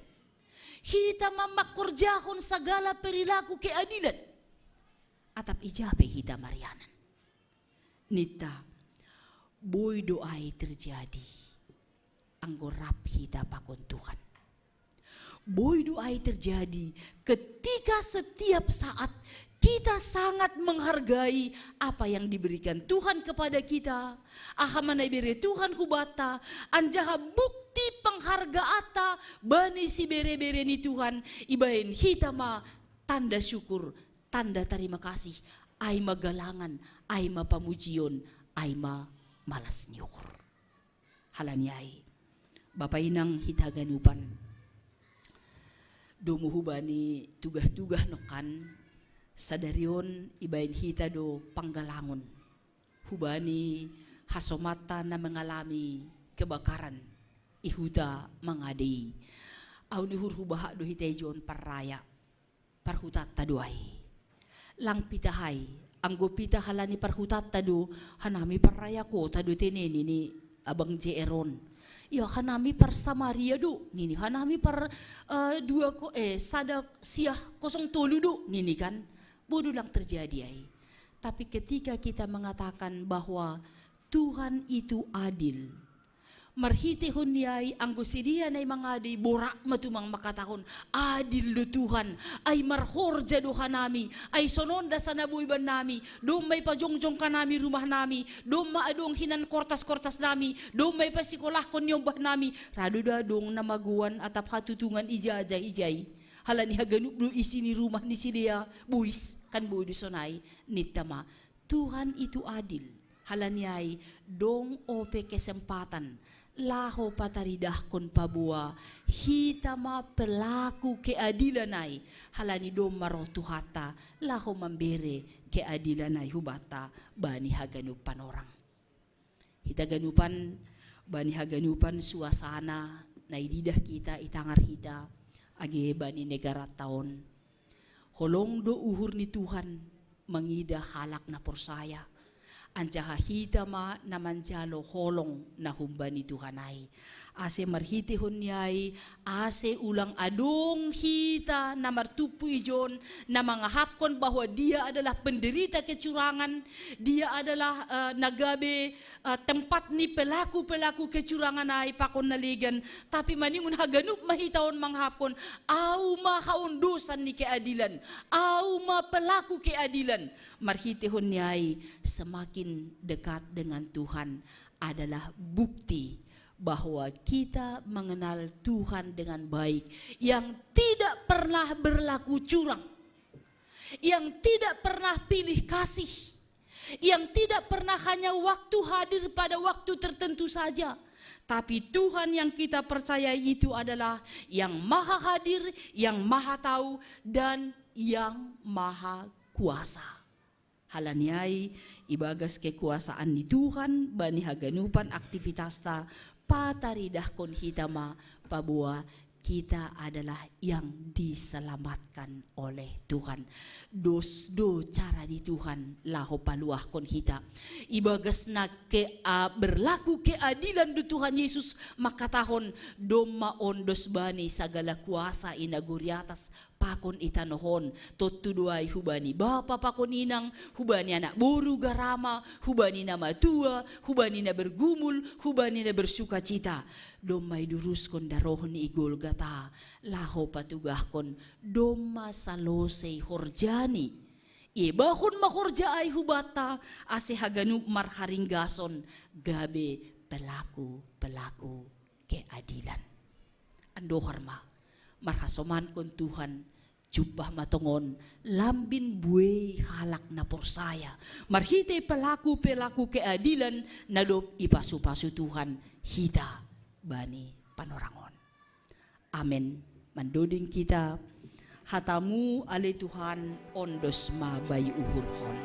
Hita ma mangkorjahon sagala perilaku keadilan. Atap ija pe hita marianan? Ninta, boi do ai terjadi anggo rap hita pakon Tuhan. Boi do ai terjadi ketika setiap saat kita sangat menghargai apa yang diberikan Tuhan kepada kita, aha ma na ibere Tuhan hubanta, anjaha bukti penghargaanta bani sibere-bere ni Tuhan, ibaen hita ma tanda syukur, tanda tarima kasih, ai ma galangan, ai ma pamujion, ai ma malas ni uhur. Halani ai, Bapa inang hita haganupan, domu hubani tugah-tugah nongkan, sadari on ibaen hita do panggalangon hubani hasomanta na mangalami kebakaran i huta Mangade i. Ahu ni uhur hubahat do hita ijon parraya, parhutanta do ai. Lang pitah ai, anggo pitah halani parhutanta do, hanami parraya kota do tene nini abang J R on. Ya, hanami par Samaria do nini, hanami par uh, dua ko eh sada siah kosong tolu do nini kan. Bodo lang terjadi ai. Tapi ketika kita mengatakan bahwa Tuhan itu adil, marhitehon ni ai anggo sidea na i Mangade i borak ma tumang mangkatahon, adil do Tuhan, ai marhorja do hanami, ai sonon do asa na boi bannami, domma ipajongjong hanami rumahnami, domma adong hinan kortas-kortasnami, domma ipasikolahkon niombah nami, radu do adong na magoan atap hatutungan ijajah ijai. Halani haganup do isi ni rumah ni sidea bois, kan boi do sonai, ninta ma. Tuhan itu adil. Halani ai, dong ope kesempatan laho pataridahkon paboa hita ma pelaku keadilan ai, halani domma roh Tuhanta laho mambere keadilan ai hubanta bani haganup panorang. Hita ganupan, bani haganupan suasana na ididah hita, itangar hita, age bani negaranta on. Holong do uhur ni Tuhan mangidah halak na porsaya. Anjaha hita ma na manjalo holong na humbani Tuhan ai. Ase marhitehon ni ai, ase ulang adong hita na martumpu ijon, na mangahapkon bahwa dia adalah penderita kecurangan, dia adalah uh, na gabe uh, tempat ni pelaku-pelaku kecurangan ai pakon na legan, tapi maningon haganup ma hita on mangahapkon, au ma haondosan ni keadilan, au ma pelaku keadilan. Marhitehon ni ai, semakin dekat dengan Tuhan adalah bukti bahwa kita mengenal Tuhan dengan baik, yang tidak pernah berlaku curang, yang tidak pernah pilih kasih, yang tidak pernah hanya waktu hadir pada waktu tertentu saja. Tapi Tuhan yang kita percayai itu adalah yang maha hadir, yang maha tahu, dan yang maha kuasa. Halani ai, ibagas kekuasaan ni Tuhan bani haganupan aktivitasta, pataridahkon hita ma paboa kita adalah yang diselamatkan oleh Tuhan. Dos do cara ni Tuhan laho paluahkon hita. Ibagas na ke, uh, berlaku keadilan do Tuhan Yesus mangkatahon, domma ondos bani sagala kuasa i nagori atas pakon i tanoh on. Tontu do ai hubani bapa pakon inang, hubani anak boru garama, hubani na matua, hubani na bergumul, hubani na bersukacita. Domma iduruskon darohni i Golgata laho patugahkon, domma salosei horjani. Iebahon ma horja ai hubanta, ase haganup marharinggason gabe pelaku-pelaku keadilan. Andohar ma, marhasomankon Tuhan, jumpah ma tongon lambin buei halak na porsaya marhitei pelaku-pelaku keadilan na dob ipasu-pasu Tuhan hita bani panorang on. Amen. Mandoding kita, hatamu ale Tuhan, ondos ma bai uhurhon.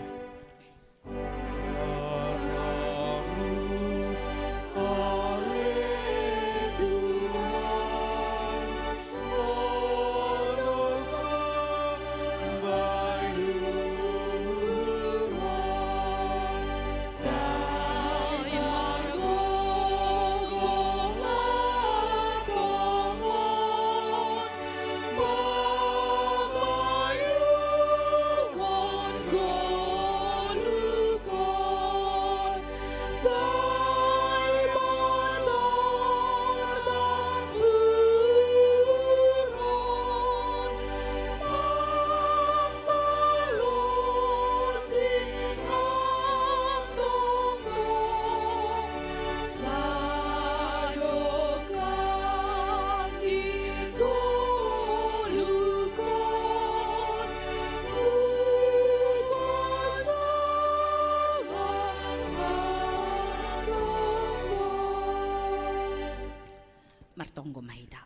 Tonggo ma hita.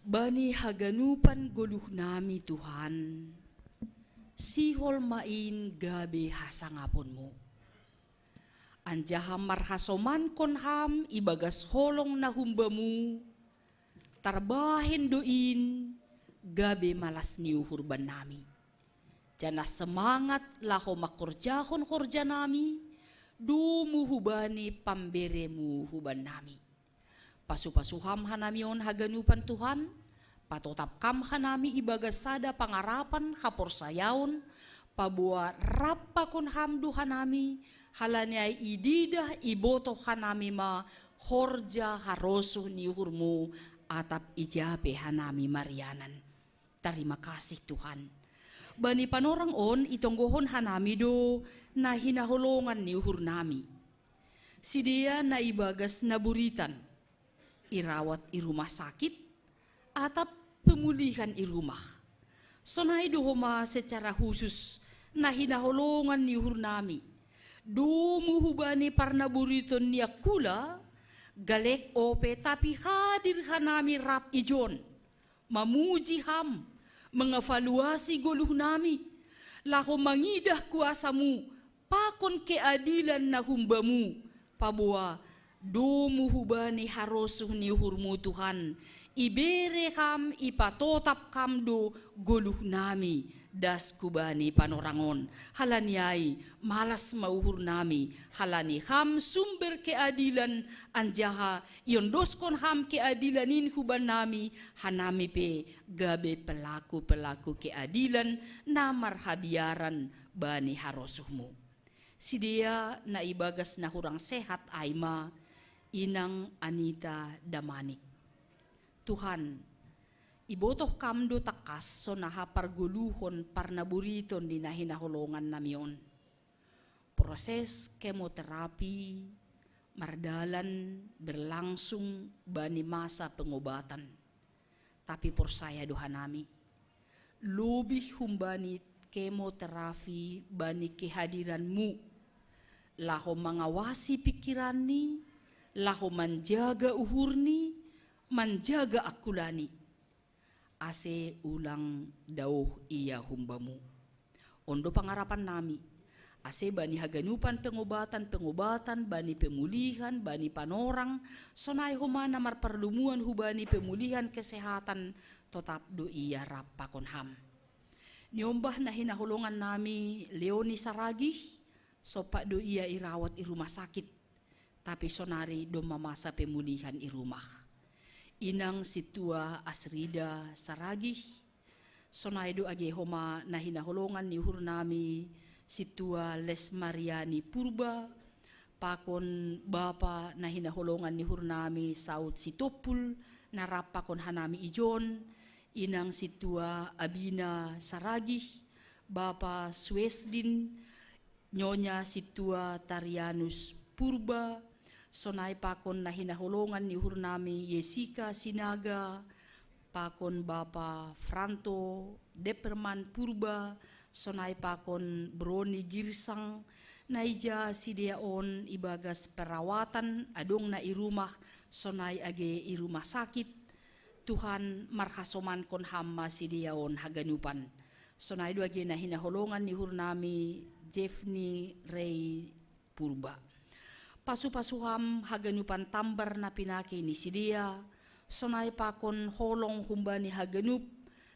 Bani haganupan goluh nami Tuhan, sihol ma in gabe hasangaponmu. Anjaha marhasomankon ham ibagas holong na humbamu, tarbahen do in gabe malas ni uhur bannami. Janah semangat laho mangkorjahon horja nami, domu hubani pamberemu huban nami. Pasu-pasu ham hanami on haganupan Tuhan, patotap kam hanami ibagas sada pangarapan haporsayaon, paboa rap pakon ham do hanami, halani ai ididah ibotoh hanami ma horja harosuh ni uhurmu, atap ijape hanami marianan. Tarima kasih Tuhan. Bani panorang on itonggohon hanami do na hinaholongan ni uhur nami. Sidea na ibagas na buritan, irawat i rumah sakit, atap pemulihan i rumah. Sonai do homa secara khusus na hinaholongan ni uhur nami. Domu hubani parnaburiton ni angkula, galek ope tapi hadir hanami rap ijon. Mamuji ham, mangavaluasi goluh nami, laho mangidah kuasamu, pakon keadilan na humbamu, paboa domu hubani harosuh ni uhurmu Tuhan, ibere ham ipatotap ham do goluh nami, das hubani panorang on. Halani ai, malas ma uhur nami, halani ham sumber keadilan, anjaha iondoskon ham keadilan in huban nami, hanami pe gabe pelaku-pelaku keadilan na marhabiaran bani harosuhmu. Sidea na ibagas na hurang sehat ai ma inang Anita Damanik. Tuhan, ibotoh kam do tangkas sonaha pargoluhon parnaburiton ni na hinaholongan nami on. Proses kemoterapi mardalan berlangsung bani masa pengobatan. Tapi porsaya do hanami, lobih humbani kemoterapi bani kehadiranmu, laho mangawasi pikiranni, laho manjaga uhurni, manjaga angkulani, ase ulang daoh ia humbamu. On do pangarapan nami, ase bani haganupan pengobatan-pengobatan, bani pemulihan, bani panorang, sonai homa na marparlumuan hubani pemulihan kesehatan, totap do ia rap pakon ham. Niombah na hinaholongan nami Leoni Saragih, sompat do ia irawat i rumah sakit. Tapi sonari domma masa pemulihan i rumah. Inang sintua Asrida Saragih, sonai do age homa na hinaholongan ni uhur nami sintua Lesmariani Purba, pakon bapa na hinaholongan ni uhur nami Saud Sitompul, na rap pakon hanami ijon, inang sintua Abina Saragih, bapa Suesdin, Nyonya sintua Tarianus Purba, sonai pakon na hinaholongan ni uhur nami Yesika Sinaga, pakon bapa Franto Deperman Purba, sonai pakon Broni Girsang, na ija sidea on ibagas perawatan adong na i rumah, sonai age i rumah sakit. Tuhan marhasomankon ham ma sidea on haganupan. Sonai do age na hinaholongan ni uhur nami Jeffni Rey Purba. Pasu-pasu ham haganupan tambar na pinaki ni sidea, sonai pakon holong humbani haganup,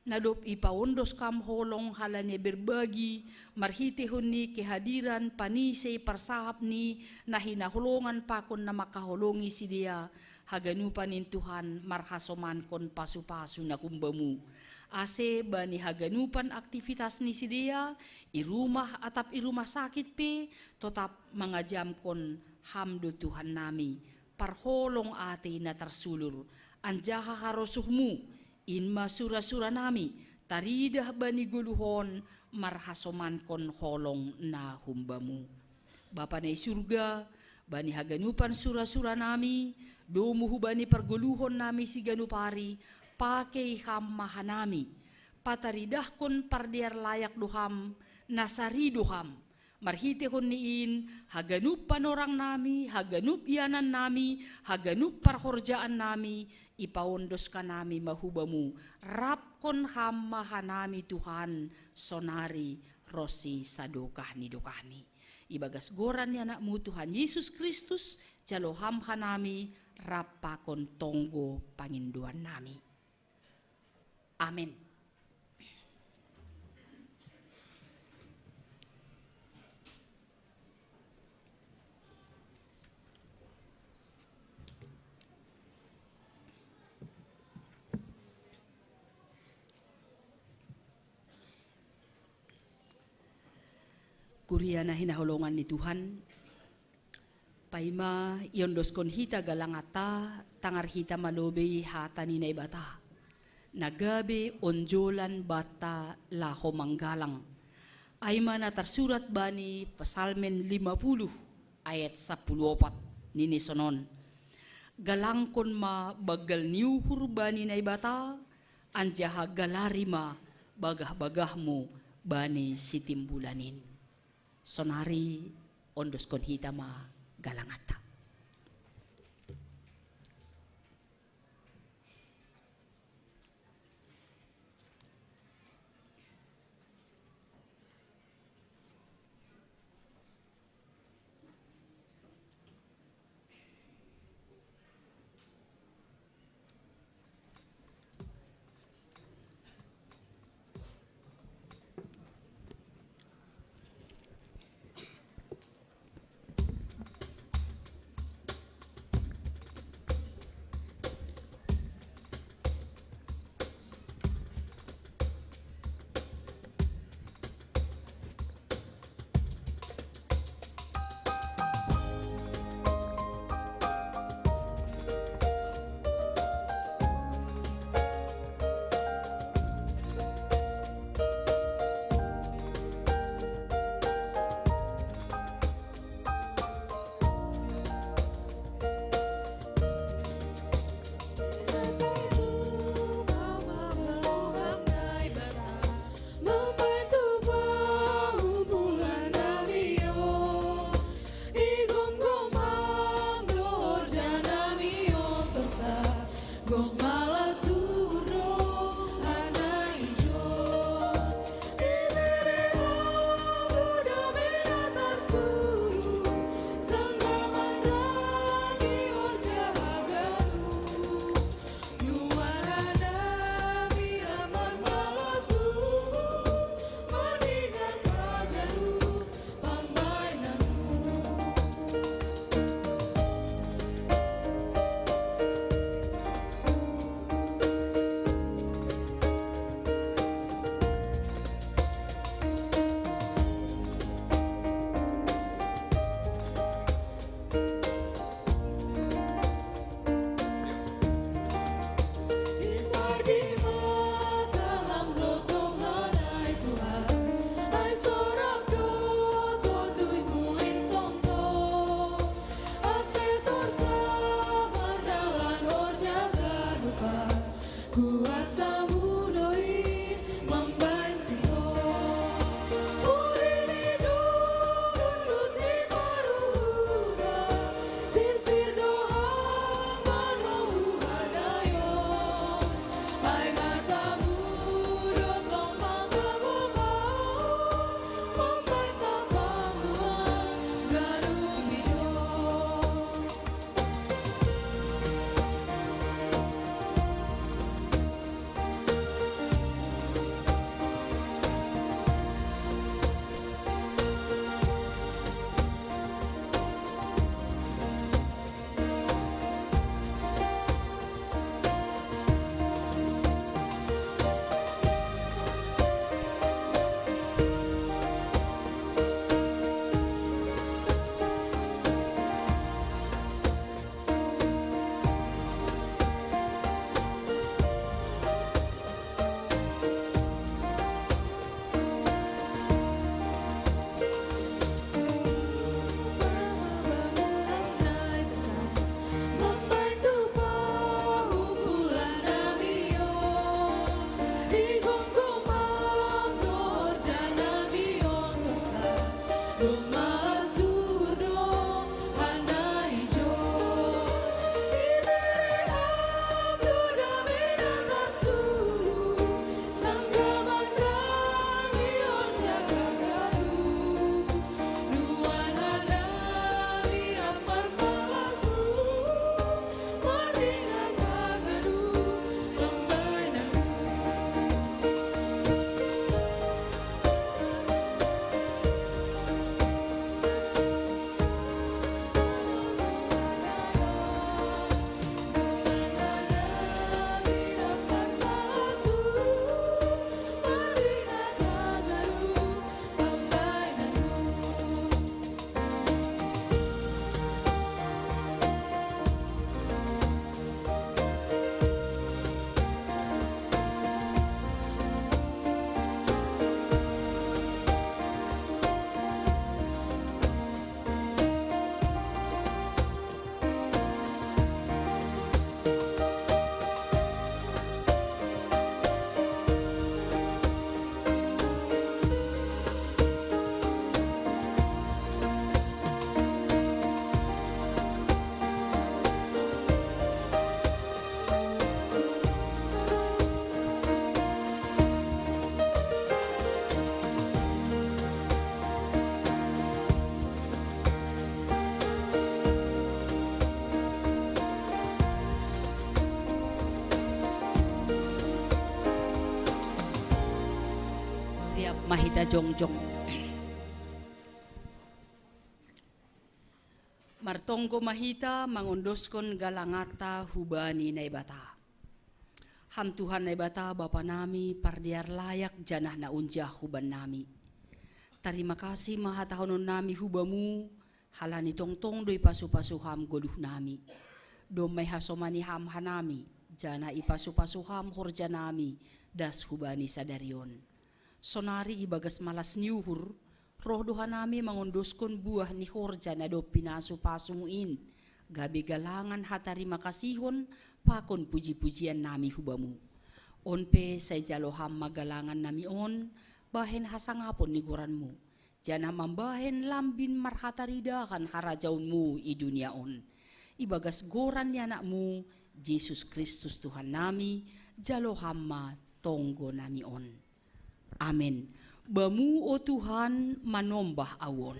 na dob ipaondos kam holong halani berbagi, marhitehon ni kehadiran panisei parsahap ni na hinaholongan pakon na mangkaholongi sidea, haganupan in Tuhan marhasomankon pasu-pasu na humbamu. Ase bani haganupan aktivitas ni sidea, i rumah atap i rumah sakit pe, totap mangajamkon ham do Tuhan nami, parholong atei na tarsulur, anjaha harosuhmu, in ma sura-sura nami, taridah bani goluh on marhasomankon holong na humbamu. Bapa na i surga, bani haganupan sura-sura nami, domu hubani pargoluhon nami siganup ari, pakei ham ma hanami, pataridahkon pardear layak do ham, na sari do ham, Marhitehon ni in, haganup panorang nami, haganup ianan nami, haganup parhorjaan nami, ipaondos hanami ma hu Bamu, raphon Ham ma hanami Tuhan, sonari ronsi sadokah ni dokahni. Ibagas goran ni AnakMu Tuhan Yesus Kristus, jalo Ham hanami, rap pakon tonggo pangindoan nami. Amen. Kuria na hinaholongan ni Tuhan, paima iondoskon hita galanganta, tangar hita ma lobei hata ni Naibata, na gabe onjolan banta laho manggalang. Ai ma na tarsurat bani Psalmen lima puluh ayat sampulu opat, nini sonon: Galangkon ma banggal ni uhur bani Naibata, anjaha galari ma bagah-bagahMu bani sitimbulan in. Sonari ondoskon hita ma galanganta. Mahita jongjong. Martonggo mahita mangondoskon galanganta hubani Naibata. Ham Tuhan Naibata Bapa nami, pardear layak janah na unjah huban nami. Tarima kasih ma hatahonon nami hubamu, halani tongtong do ipasu-pasu ham goluh nami. Domma ihasomani ham hanami, janah ipasu-pasu ham horja nami das hubani sadari on. Sonari ibagas malas ni uhur, roh do hanami mangondoskon buah ni horja na dob pinasu-pasumu in, gabe galangan hatarima kasihon pakon puji-pujian nami hubamu. On pe sai jalo ham ma galangan nami on, bahen hasangapon ni goranmu, janah mambahen lambin marhataridahan harajaonmu i dunia on. Ibagas goran ni anakmu, Jesus Kristus Tuhan nami, jalo ham ma tonggo nami on. Amen. Bamu o Tuhan manombah ahu on.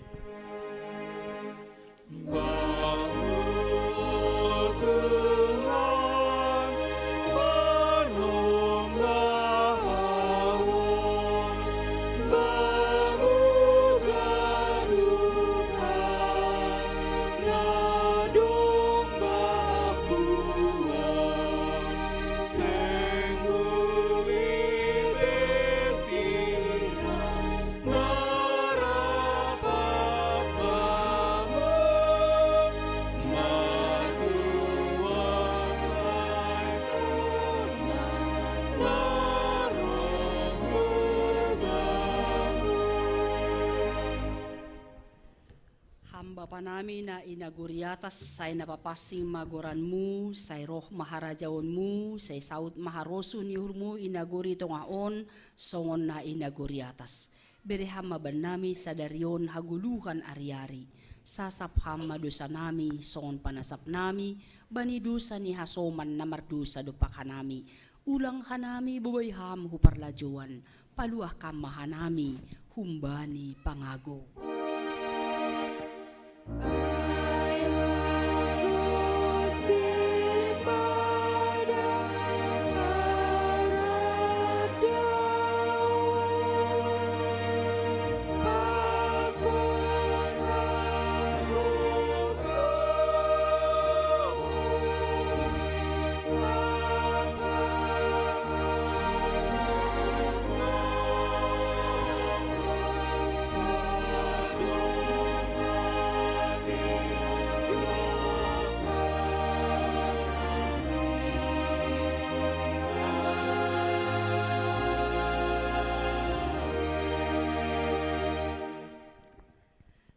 Bamu o Tuhan manombah ahu on, bamu ganup na dong baku on, seng bulih be sirang marapat bamu, martuah sai sonang na roh mu bamu. Ham Bapa nami na i nagori atas, sai na papansing ma goranmu, sai roh ma harajaonmu, sai saud ma harosuh ni uhurmu i nagori tongah on, songon na i nagori atas. Bere ham ma bannami sadari on hagoluhan ari-ari. Sasap ham ma dosa nami, songon panasap nami bani dosa ni hasoman na mardosa dompak hanami. Ulang hanami bobai ham hu parlajouan, paluah kam ma hanami humbani pangago.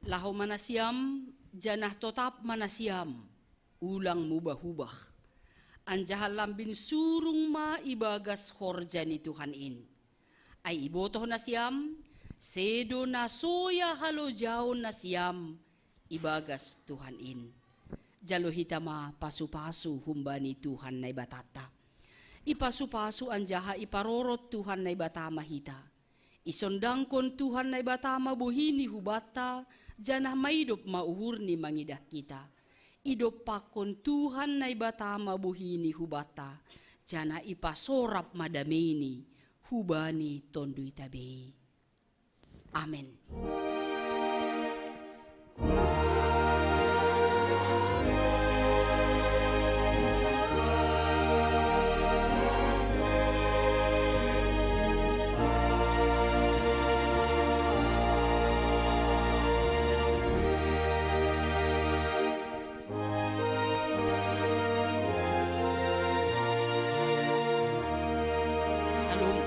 Laho ma nasiam, janah totap ma nasiam, ulang mubah-ubah. Anjaha lambin surung ma ibagas horja ni Tuhan in. Ai ibotoh nasiam, sedo na soya halojaon nasiam ibagas Tuhan in. Jalo hita ma pasu-pasu humbani Tuhan Naibatanta. Ipasu-pasu anjaha iparorot Tuhan Naibata ma hita. Isondangkon Tuhan Naibata ma bohini hubanta, janah maidop ma uhurni mangidah hita. Idompakkon Tuhan Naibata ma bohini hubanta, janah ipasorap ma dameini hubani tonduyta be. Amen. Salom.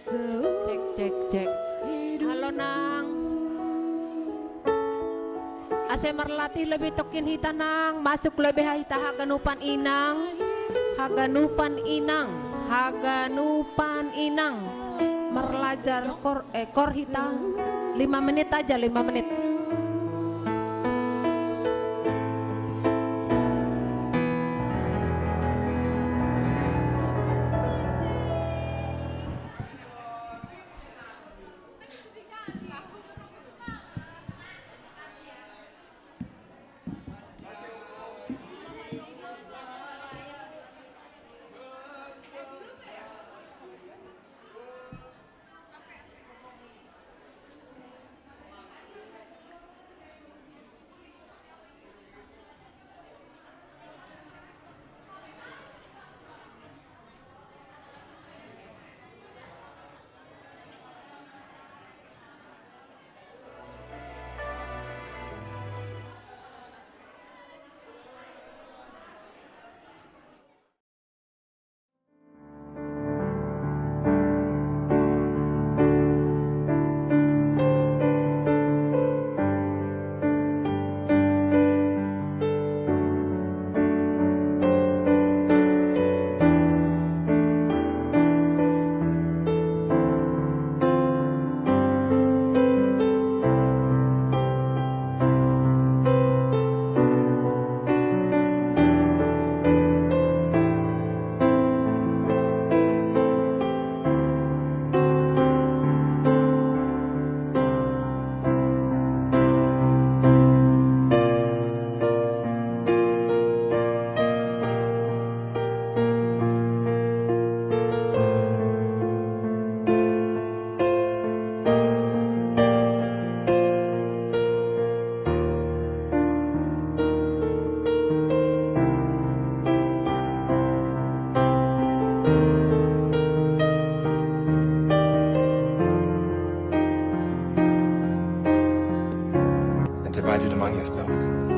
Cek, cek, cek. Halo, Nang. Ase merlatih lebih tokin hita, Nang. Masuk lebih hita haganupan inang. Haganupan inang. Haganupan inang. Merlajar kor, eh, kor hita. Lima menit aja, lima menit. And divide it among yourselves.